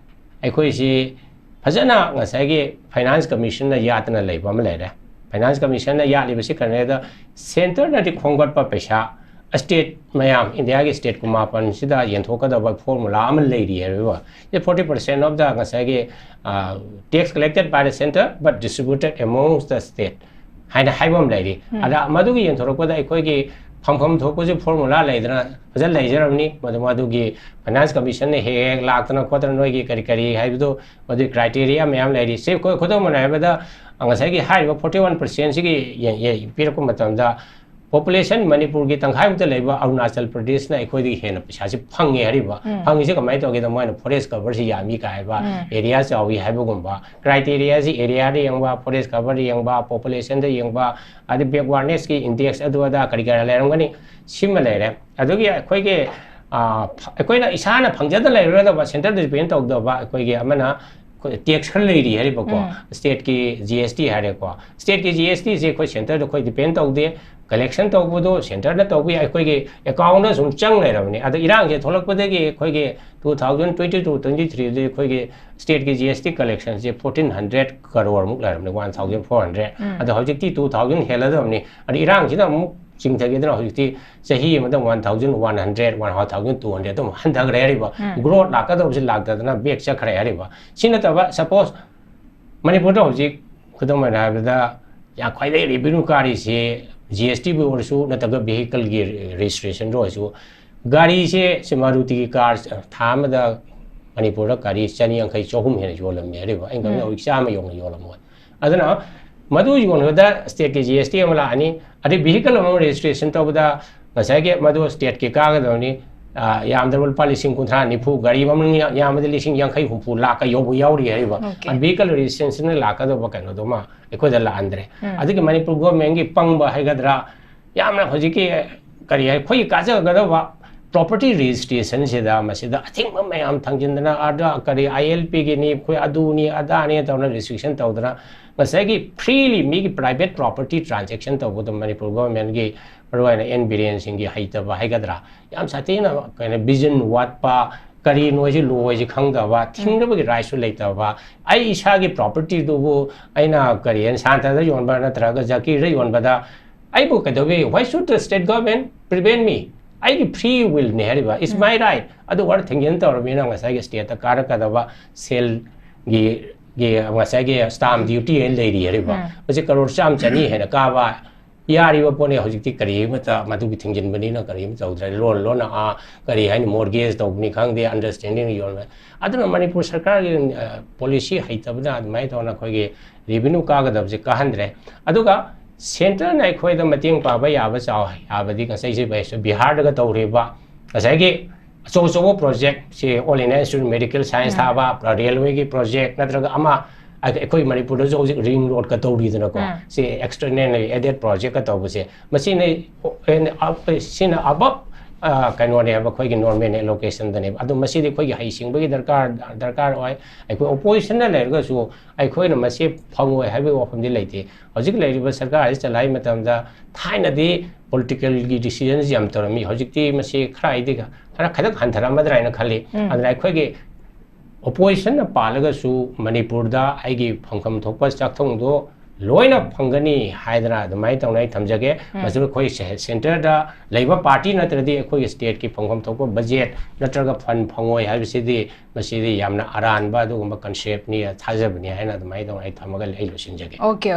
ꯑꯩꯈꯣꯏꯁꯤ ꯐꯖꯅ ꯉꯁꯥꯏꯒꯤ finance commissionꯅ ꯌꯥꯠꯇꯅ ꯂꯩꯕ ꯑꯃ ꯂꯩꯔꯦ꯫ Finance commissionꯅ ꯌꯥꯠꯂꯤꯕꯁꯤ ꯀꯔꯤꯅꯣ ꯍꯥꯏꯗ, centreꯅꯗꯤ ꯈꯣꯝꯒꯠꯄ ꯄꯩꯁꯥ, state ꯃꯌꯥꯝ, ꯏꯟꯗꯤꯌꯥꯒꯤ state ꯀꯨꯟꯃꯥꯄꯟꯁꯤꯗ ꯌꯦꯟꯊꯣꯛꯀꯗꯕ formula ꯑꯃ ꯂꯩꯔꯤ ꯍꯥꯏꯔꯤꯕ꯫ The forty percent of the ꯉꯁꯥꯏꯒꯤ, ꯑ, tax collected by the centre but distributed amongst the state ꯍꯥꯏꯅ ꯍꯥꯏꯕ ꯑꯃ ꯂꯩꯔꯤ꯫ ꯑꯗ ꯃꯗꯨꯒꯤ ꯌꯦꯟꯊꯣꯔꯛꯄꯗ ꯑꯩꯈꯣꯏꯒꯤ ꯐꯪꯐꯝ ꯊꯣꯛꯄꯁꯤ formula ꯂꯩꯗꯅ ꯐꯖꯅ ꯂꯩꯖꯔꯕꯅꯤ꯫ ꯃꯗꯨ ꯃꯗꯨꯒꯤ finance commissionꯅ ꯍꯦꯛ ꯍꯦꯛ ꯂꯥꯛꯇꯅ ꯈꯣꯠꯇꯅ ꯅꯣꯏꯒꯤ ꯀꯔꯤ ꯀꯔꯤ ꯍꯥꯏꯕꯗꯨ, ꯃꯗꯨꯒꯤ criteria ꯃꯌꯥꯝ ꯂꯩꯔꯤ꯫ ꯁꯤ ꯑꯩꯈꯣꯏ ꯈꯨꯗꯝ ꯑꯣꯏꯅ ꯍꯥꯏꯔꯕꯗ, ꯉꯁꯥꯏꯒꯤ ꯍꯥꯏꯔꯤꯕ forty one percentꯁꯤꯒꯤ ꯌꯦ-, ꯌꯦ-, ꯄꯤꯔꯛꯄ ꯃꯇꯝꯗ, population ꯃꯅꯤꯄꯨꯔꯒꯤ ꯇꯪꯈꯥꯏꯃꯨꯛꯇ ꯂꯩꯕ ꯑꯔꯨꯅꯥꯆꯜ ꯄ꯭ꯔꯗꯦꯁꯅ ꯑꯩꯈꯣꯏꯗꯒꯤ ꯍꯦꯟꯅ ꯄꯩꯁꯥꯁꯤ ꯐꯪꯉꯦ ꯍꯥꯏꯔꯤꯕ꯫ ꯐꯪꯉꯤꯁꯦ ꯀꯃꯥꯏꯅ ꯇꯧꯒꯦꯗ, ꯃꯣꯏꯅ forest coverꯁꯤ ꯌꯥꯝꯃꯤ ꯀꯥꯏ ꯍꯥꯏꯕ, area ꯆꯥꯎꯏ ꯍꯥꯏꯕꯒꯨꯝꯕ꯫ Criteriaꯁꯤ areaꯗ ꯌꯦꯡꯕ, forest coverꯗ ꯌꯦꯡꯕ, populationꯗ ꯌꯦꯡꯕ, ꯑꯗꯩ backwardnessꯀꯤ index ꯑꯗꯨ ꯑꯗꯥ ꯀꯔꯤ ꯀꯔꯥ ꯂꯩꯔꯝꯒꯅꯤ꯫ ꯁꯤꯃ ꯂꯩꯔꯦ꯫ ꯑꯗꯨꯒꯤ ꯑꯩꯈꯣꯏꯒꯤ, ꯑ, ꯐ-, ꯑꯩꯈꯣꯏꯅ ꯏꯁꯥꯅ ꯐꯪꯖꯗ ꯂꯩꯔꯨꯔꯗꯕ, centreꯗ depend ꯇꯧꯗꯕ, ꯑꯩꯈꯣꯏꯒꯤ ꯑꯃꯅ ꯑꯩꯈꯣꯏ tax ꯈꯔ ꯂꯩꯔꯤ ꯍꯥꯏꯔꯤꯕꯀꯣ, stateꯀꯤ G S T ꯍꯥꯏꯔꯦꯀꯣ꯫ Stateꯀꯤ G S Tꯁꯦ ꯑꯩꯈꯣꯏ centreꯗ ꯑꯩꯈꯣꯏ depend ꯇꯧꯗꯦ꯫ Collection ꯇꯧꯕꯗꯣ centreꯅ ꯇꯧꯕ ꯌꯥꯏ, ꯑꯩꯈꯣꯏꯒꯤ accountꯗ ꯁꯨꯝ ꯆꯪ ꯂꯩꯔꯕꯅꯤ꯫ ꯑꯗ ꯏꯔꯥꯡꯁꯦ ꯊꯣꯛꯂꯛꯄꯗꯒꯤ ꯑꯩꯈꯣꯏꯒꯤ two thousand twenty two twenty threeꯗ ꯑꯩꯈꯣꯏꯒꯤ stateꯀꯤ G S T collectionꯁꯦ fourteen hundred crore ꯃꯨꯛ ꯂꯩꯔꯝꯅꯤ, one thousand four hundred꯫ ꯑꯗꯣ ꯍꯧꯖꯤꯛꯇꯤ two thousand ꯍꯦꯜꯂꯗꯕꯅꯤ꯫ ꯑꯗ ꯏꯔꯥꯡꯁꯤꯅ ꯑꯃꯨꯛ ꯆꯤꯡꯊꯈꯤꯗꯅ ꯍꯧꯖꯤꯛꯇꯤ ꯆꯍꯤ ꯑꯃꯗ one thousand one hundred, one thousand two hundred ꯑꯗꯨꯝ ꯍꯟꯊꯈ꯭ꯔꯦ ꯍꯥꯏꯔꯤꯕ꯫ Growth ꯂꯥꯛꯀꯗꯧꯕꯁꯤ ꯂꯥꯛꯇꯗꯅ back ꯆꯠꯈ꯭ꯔꯦ ꯍꯥꯏꯔꯤꯕ꯫ ꯁꯤ ꯅꯠꯇꯕ, suppose ꯃꯅꯤꯄꯨꯔꯗ ꯍꯧꯖꯤꯛ ꯈꯨꯗꯝ ꯑꯣꯏꯅ ꯍꯥꯏꯔꯕꯗ, ꯌꯥꯝ ꯈ꯭ꯋꯥꯏꯗꯒꯤ revenue ꯀꯥꯔꯤꯁꯤ G S Tꯕꯨ ꯑꯣꯏꯔꯁꯨ ꯅꯠꯇ꯭ꯔꯒ vehicleꯒꯤ registrationꯗ ꯑꯣꯏꯔꯁꯨ, ꯒꯥꯔꯤꯁꯦ ꯁꯤ Marutiꯒꯤ car ꯊꯥ ꯑꯃꯗ ꯃꯅꯤꯄꯨꯔꯗ ꯒꯥꯔꯤ ꯆꯅꯤ ꯌꯥꯡꯈꯩ, ꯆꯍꯨꯝ ꯍꯦꯟꯅ ꯌꯣꯜꯂꯝꯃꯦ ꯍꯥꯏꯔꯤꯕ꯫ ꯑꯩꯅ ꯈꯪꯕꯗ ꯍꯧꯖꯤꯛ ꯆꯥꯝꯃ ꯌꯧꯅ ꯌꯣꯜꯂꯝꯃꯣꯏ꯫ ꯑꯗꯨꯅ ꯃꯗꯨ ꯌꯣꯟꯕꯗ stateꯀꯤ G S T ꯑꯃ ꯂꯥꯛꯑꯅꯤ, ꯑꯗꯩ vehicle ꯑꯃ registration ꯇꯧꯕꯗ ꯉꯁꯥꯏꯒꯤ ꯃꯗꯨ stateꯀꯤ ꯀꯥꯒꯗꯕꯅꯤ꯫ ꯑ, ꯌꯥꯝꯗ꯭ꯔꯕ ꯂꯨꯄꯥ ꯂꯤꯁꯤꯡ ꯀꯨꯟꯊ꯭ꯔꯥ ꯅꯤꯐꯨ, ꯒꯥꯔꯤ ꯃꯃꯜ ꯌꯥꯝꯕꯗꯤ ꯂꯤꯁꯤꯡ ꯌꯥꯡꯈꯩ ꯍꯨꯝꯐꯨ ꯂꯥꯛꯀ ꯌꯧꯕ ꯌꯥꯎꯔꯤ ꯍꯥꯏꯔꯤꯕ꯫ Okay. Vehicle registration ꯂꯥꯛꯀꯗꯧꯕ ꯀꯩꯅꯣꯗꯨꯃ ꯑꯩꯈꯣꯏꯗ ꯂꯥꯛꯍꯟꯗ꯭ꯔꯦ꯫ ꯑꯗꯨꯒꯤ ꯃꯅꯤꯄꯨꯔ ꯒꯣꯔꯃꯦꯟꯒꯤ ꯄꯪꯕ ꯍꯥꯏꯒꯗ꯭ꯔꯥ, ꯌꯥꯝꯅ ꯍꯧꯖꯤꯛꯀꯤ ꯀꯔꯤ ꯍꯥꯏ, ꯑꯩꯈꯣꯏꯒꯤ ꯀꯥꯖꯒꯗꯧꯕ property registrationꯁꯤꯗ ꯃꯁꯤꯗ ꯑꯊꯤꯡꯕ ꯃꯌꯥꯝ ꯊꯝꯖꯤꯟꯗꯅ, ꯑꯗ ꯀꯔꯤ ILPꯒꯤꯅꯤ, ꯑꯩꯈꯣꯏ ꯑꯗꯨꯅꯤ ꯑꯗꯥꯅꯤ ꯇꯧꯅ restriction ꯇꯧꯗꯅ, ꯉꯁꯥꯏꯒꯤ freely ꯃꯤꯒꯤ private property transaction ꯇꯧꯕꯗꯣ ꯃꯅꯤꯄꯨꯔ ꯒꯣꯔꯃꯦꯟꯒꯤ, ꯃꯔꯨꯑꯣꯏꯅ ꯑꯦꯟ ꯕꯤꯔꯦꯟ ꯁꯤꯡꯒꯤ ꯍꯩꯇꯕ ꯍꯥꯏꯒꯗ꯭ꯔꯥ, ꯌꯥꯝ ꯁꯥꯊꯤꯅ ꯀꯩꯅꯣ vision ꯋꯥꯠꯄ, ꯀꯔꯤꯅꯣ ꯍꯥꯏꯁꯤ law ꯍꯥꯏꯁꯤ ꯈꯪꯗꯕ, ꯊꯤꯡꯅꯕꯒꯤ rightꯁꯨ ꯂꯩꯇꯕ, ꯑꯩ ꯏꯁꯥꯒꯤ propertyꯗꯨꯕꯨ ꯑꯩꯅ ꯀꯔꯤ ꯍꯥꯏꯅ ꯁꯥꯟꯇꯗ ꯌꯣꯟꯕ ꯅꯠꯇ꯭ꯔꯒ ꯖꯀꯤꯔꯗ ꯌꯣꯟꯕꯗ ꯑꯩꯕꯨ ꯀꯩꯗꯧꯋꯤ? Why should the state government prevent me? ꯑꯩꯒꯤ free willꯅꯤ ꯍꯥꯏꯔꯤꯕ, it's my right꯫ ꯑꯗꯨ ꯑꯣꯏꯔ ꯊꯤꯡꯖꯤꯟ ꯇꯧꯔꯕꯅꯤꯅ ꯉꯁꯥꯏꯒꯤ stateꯇ ꯀꯥꯔꯛꯀꯗꯕ ꯁꯦꯜꯒꯤ ꯒꯤ ꯉꯁꯥꯏꯒꯤ stamp duty ꯍꯥꯏꯅ ꯂꯩꯔꯤ ꯍꯥꯏꯔꯤꯕ, ꯃꯁꯤ ꯀꯔꯣꯔ ꯆꯥꯝ ꯆꯅꯤ ꯍꯦꯟꯅ ꯀꯥꯕ ꯌꯥꯔꯤꯕ ꯄꯣꯠꯅꯤ꯫ ꯍꯧꯖꯤꯛꯇꯤ ꯀꯔꯤ ꯑꯃꯠꯇ ꯃꯗꯨꯒꯤ ꯊꯤꯡꯖꯤꯟꯕꯅꯤꯅ ꯀꯔꯤ ꯑꯃ ꯇꯧꯗ꯭ꯔꯦ꯫ ꯂꯣꯟ ꯂꯣꯟꯅ ꯑꯥ ꯀꯔꯤ ꯍꯥꯏꯅꯤ, mortgage ꯇꯧꯕꯅꯤ ꯈꯪꯗꯦ, understanding ꯌꯣꯟꯕ꯫ ꯑꯗꯨꯅ ꯃꯅꯤꯄꯨꯔ ꯁꯔꯀꯥꯔꯒꯤ ꯑ, policy ꯍꯩꯇꯕꯅ ꯑꯗꯨꯃꯥꯏꯅ ꯇꯧꯅ ꯑꯩꯈꯣꯏꯒꯤ revenue ꯀꯥꯒꯗꯕꯁꯦ ꯀꯥꯍꯟꯗ꯭ꯔꯦ꯫ ꯑꯗꯨꯒ centreꯅ ꯑꯩꯈꯣꯏꯗ ꯃꯇꯦꯡ ꯄꯥꯡꯕ ꯌꯥꯕ ꯆꯥꯎ ꯌꯥꯕꯗꯤ ꯉꯁꯥꯏꯁꯦ ꯕꯤꯍꯥꯔꯗꯒ ꯇꯧꯔꯤꯕ ꯉꯁꯥꯏꯒꯤ ꯑꯆꯧ ꯑꯆꯧꯕ project ꯁꯤ All India Institute of Medical Science ꯊꯥꯕ, railwayꯒꯤ project ꯅꯠꯇ꯭ꯔꯒ ꯑꯃ ꯑꯩꯈꯣꯏ ꯃꯅꯤꯄꯨꯔꯗꯁꯨ ꯍꯧꯖꯤꯛ ring roadꯀ ꯇꯧꯔꯤꯗꯅꯀꯣ, ꯁꯤ extraordinary added projectꯀ ꯇꯧꯕꯁꯦ, ꯃꯁꯤꯅ ꯁꯤꯅ above ꯑ, ꯀꯩꯅꯣꯅꯦꯕ, ꯑꯩꯈꯣꯏꯒꯤ normal allocationꯗꯅꯦꯕ꯫ ꯑꯗꯣ ꯃꯁꯤꯗꯤ ꯑꯩꯈꯣꯏꯒꯤ ꯍꯩꯁꯤꯡꯕꯒꯤ ꯗꯔꯀꯥꯔ ꯗꯔꯀꯥꯔ ꯑꯣꯏ꯫ ꯑꯩꯈꯣꯏ oppositionꯅ ꯂꯩꯔꯒꯁꯨ ꯑꯩꯈꯣꯏꯅ ꯃꯁꯤ ꯐꯪꯉꯣꯏ ꯍꯥꯏꯕꯒꯤ ꯋꯥꯐꯝꯗꯤ ꯂꯩꯇꯦ꯫ ꯍꯧꯖꯤꯛ ꯂꯩꯔꯤꯕ ꯁꯔꯀꯥꯔ ꯑꯁꯤ ꯆꯂꯥꯏ ꯃꯇꯝꯗ ꯊꯥꯏꯅꯗꯤ politicalꯒꯤ decisionꯁꯤ ꯌꯥꯝ ꯇꯧꯔꯝꯃꯤ꯫ ꯍꯧꯖꯤꯛꯇꯤ ꯃꯁꯤ ꯈꯔ ꯑꯩꯗꯤ ꯈꯔ ꯈꯤꯇꯪ ꯍꯟꯊꯔꯝꯃꯗ꯭ꯔꯥ ꯍꯥꯏꯅ ꯈꯜꯂꯤ꯫ ꯑꯗꯨꯅ ꯑꯩꯈꯣꯏꯒꯤ oppositionꯅ ꯄꯥꯜꯂꯒꯁꯨ ꯃꯅꯤꯄꯨꯔꯗ ꯑꯩꯒꯤ ꯐꯪꯐꯝ ꯊꯣꯛꯄ ꯆꯥꯛꯊꯨꯡꯗꯣ ꯂꯣꯏꯅ ꯐꯪꯒꯅꯤ ꯍꯥꯏꯗꯅ ꯑꯗꯨꯃꯥꯏꯅ ꯇꯧꯅ ꯑꯩ ꯊꯝꯖꯒꯦ꯫ ꯃꯁꯤꯗ ꯑꯩꯈꯣꯏ ꯁꯦ-, centreꯗ ꯂꯩꯕ party ꯅꯠꯇ꯭ꯔꯗꯤ ꯑꯩꯈꯣꯏꯒꯤ stateꯀꯤ ꯐꯪꯐꯝ ꯊꯣꯛꯄ budget ꯅꯠꯇ꯭ꯔꯒ fund ꯐꯪꯉꯣꯏ ꯍꯥꯏꯕꯁꯤꯗꯤ ꯃꯁꯤꯗꯤ ꯌꯥꯝꯅ ꯑꯔꯥꯟꯕ ꯑꯗꯨꯒꯨꯝꯕ conceptꯅꯤ, ꯊꯥꯖꯕꯅꯤ ꯍꯥꯏꯅ ꯑꯗꯨꯃꯥꯏꯅ ꯇꯧꯅ ꯑꯩ ꯊꯝꯃꯒ ꯑꯩ ꯂꯣꯏꯁꯤꯟꯖꯒꯦ꯫ Okay, okay.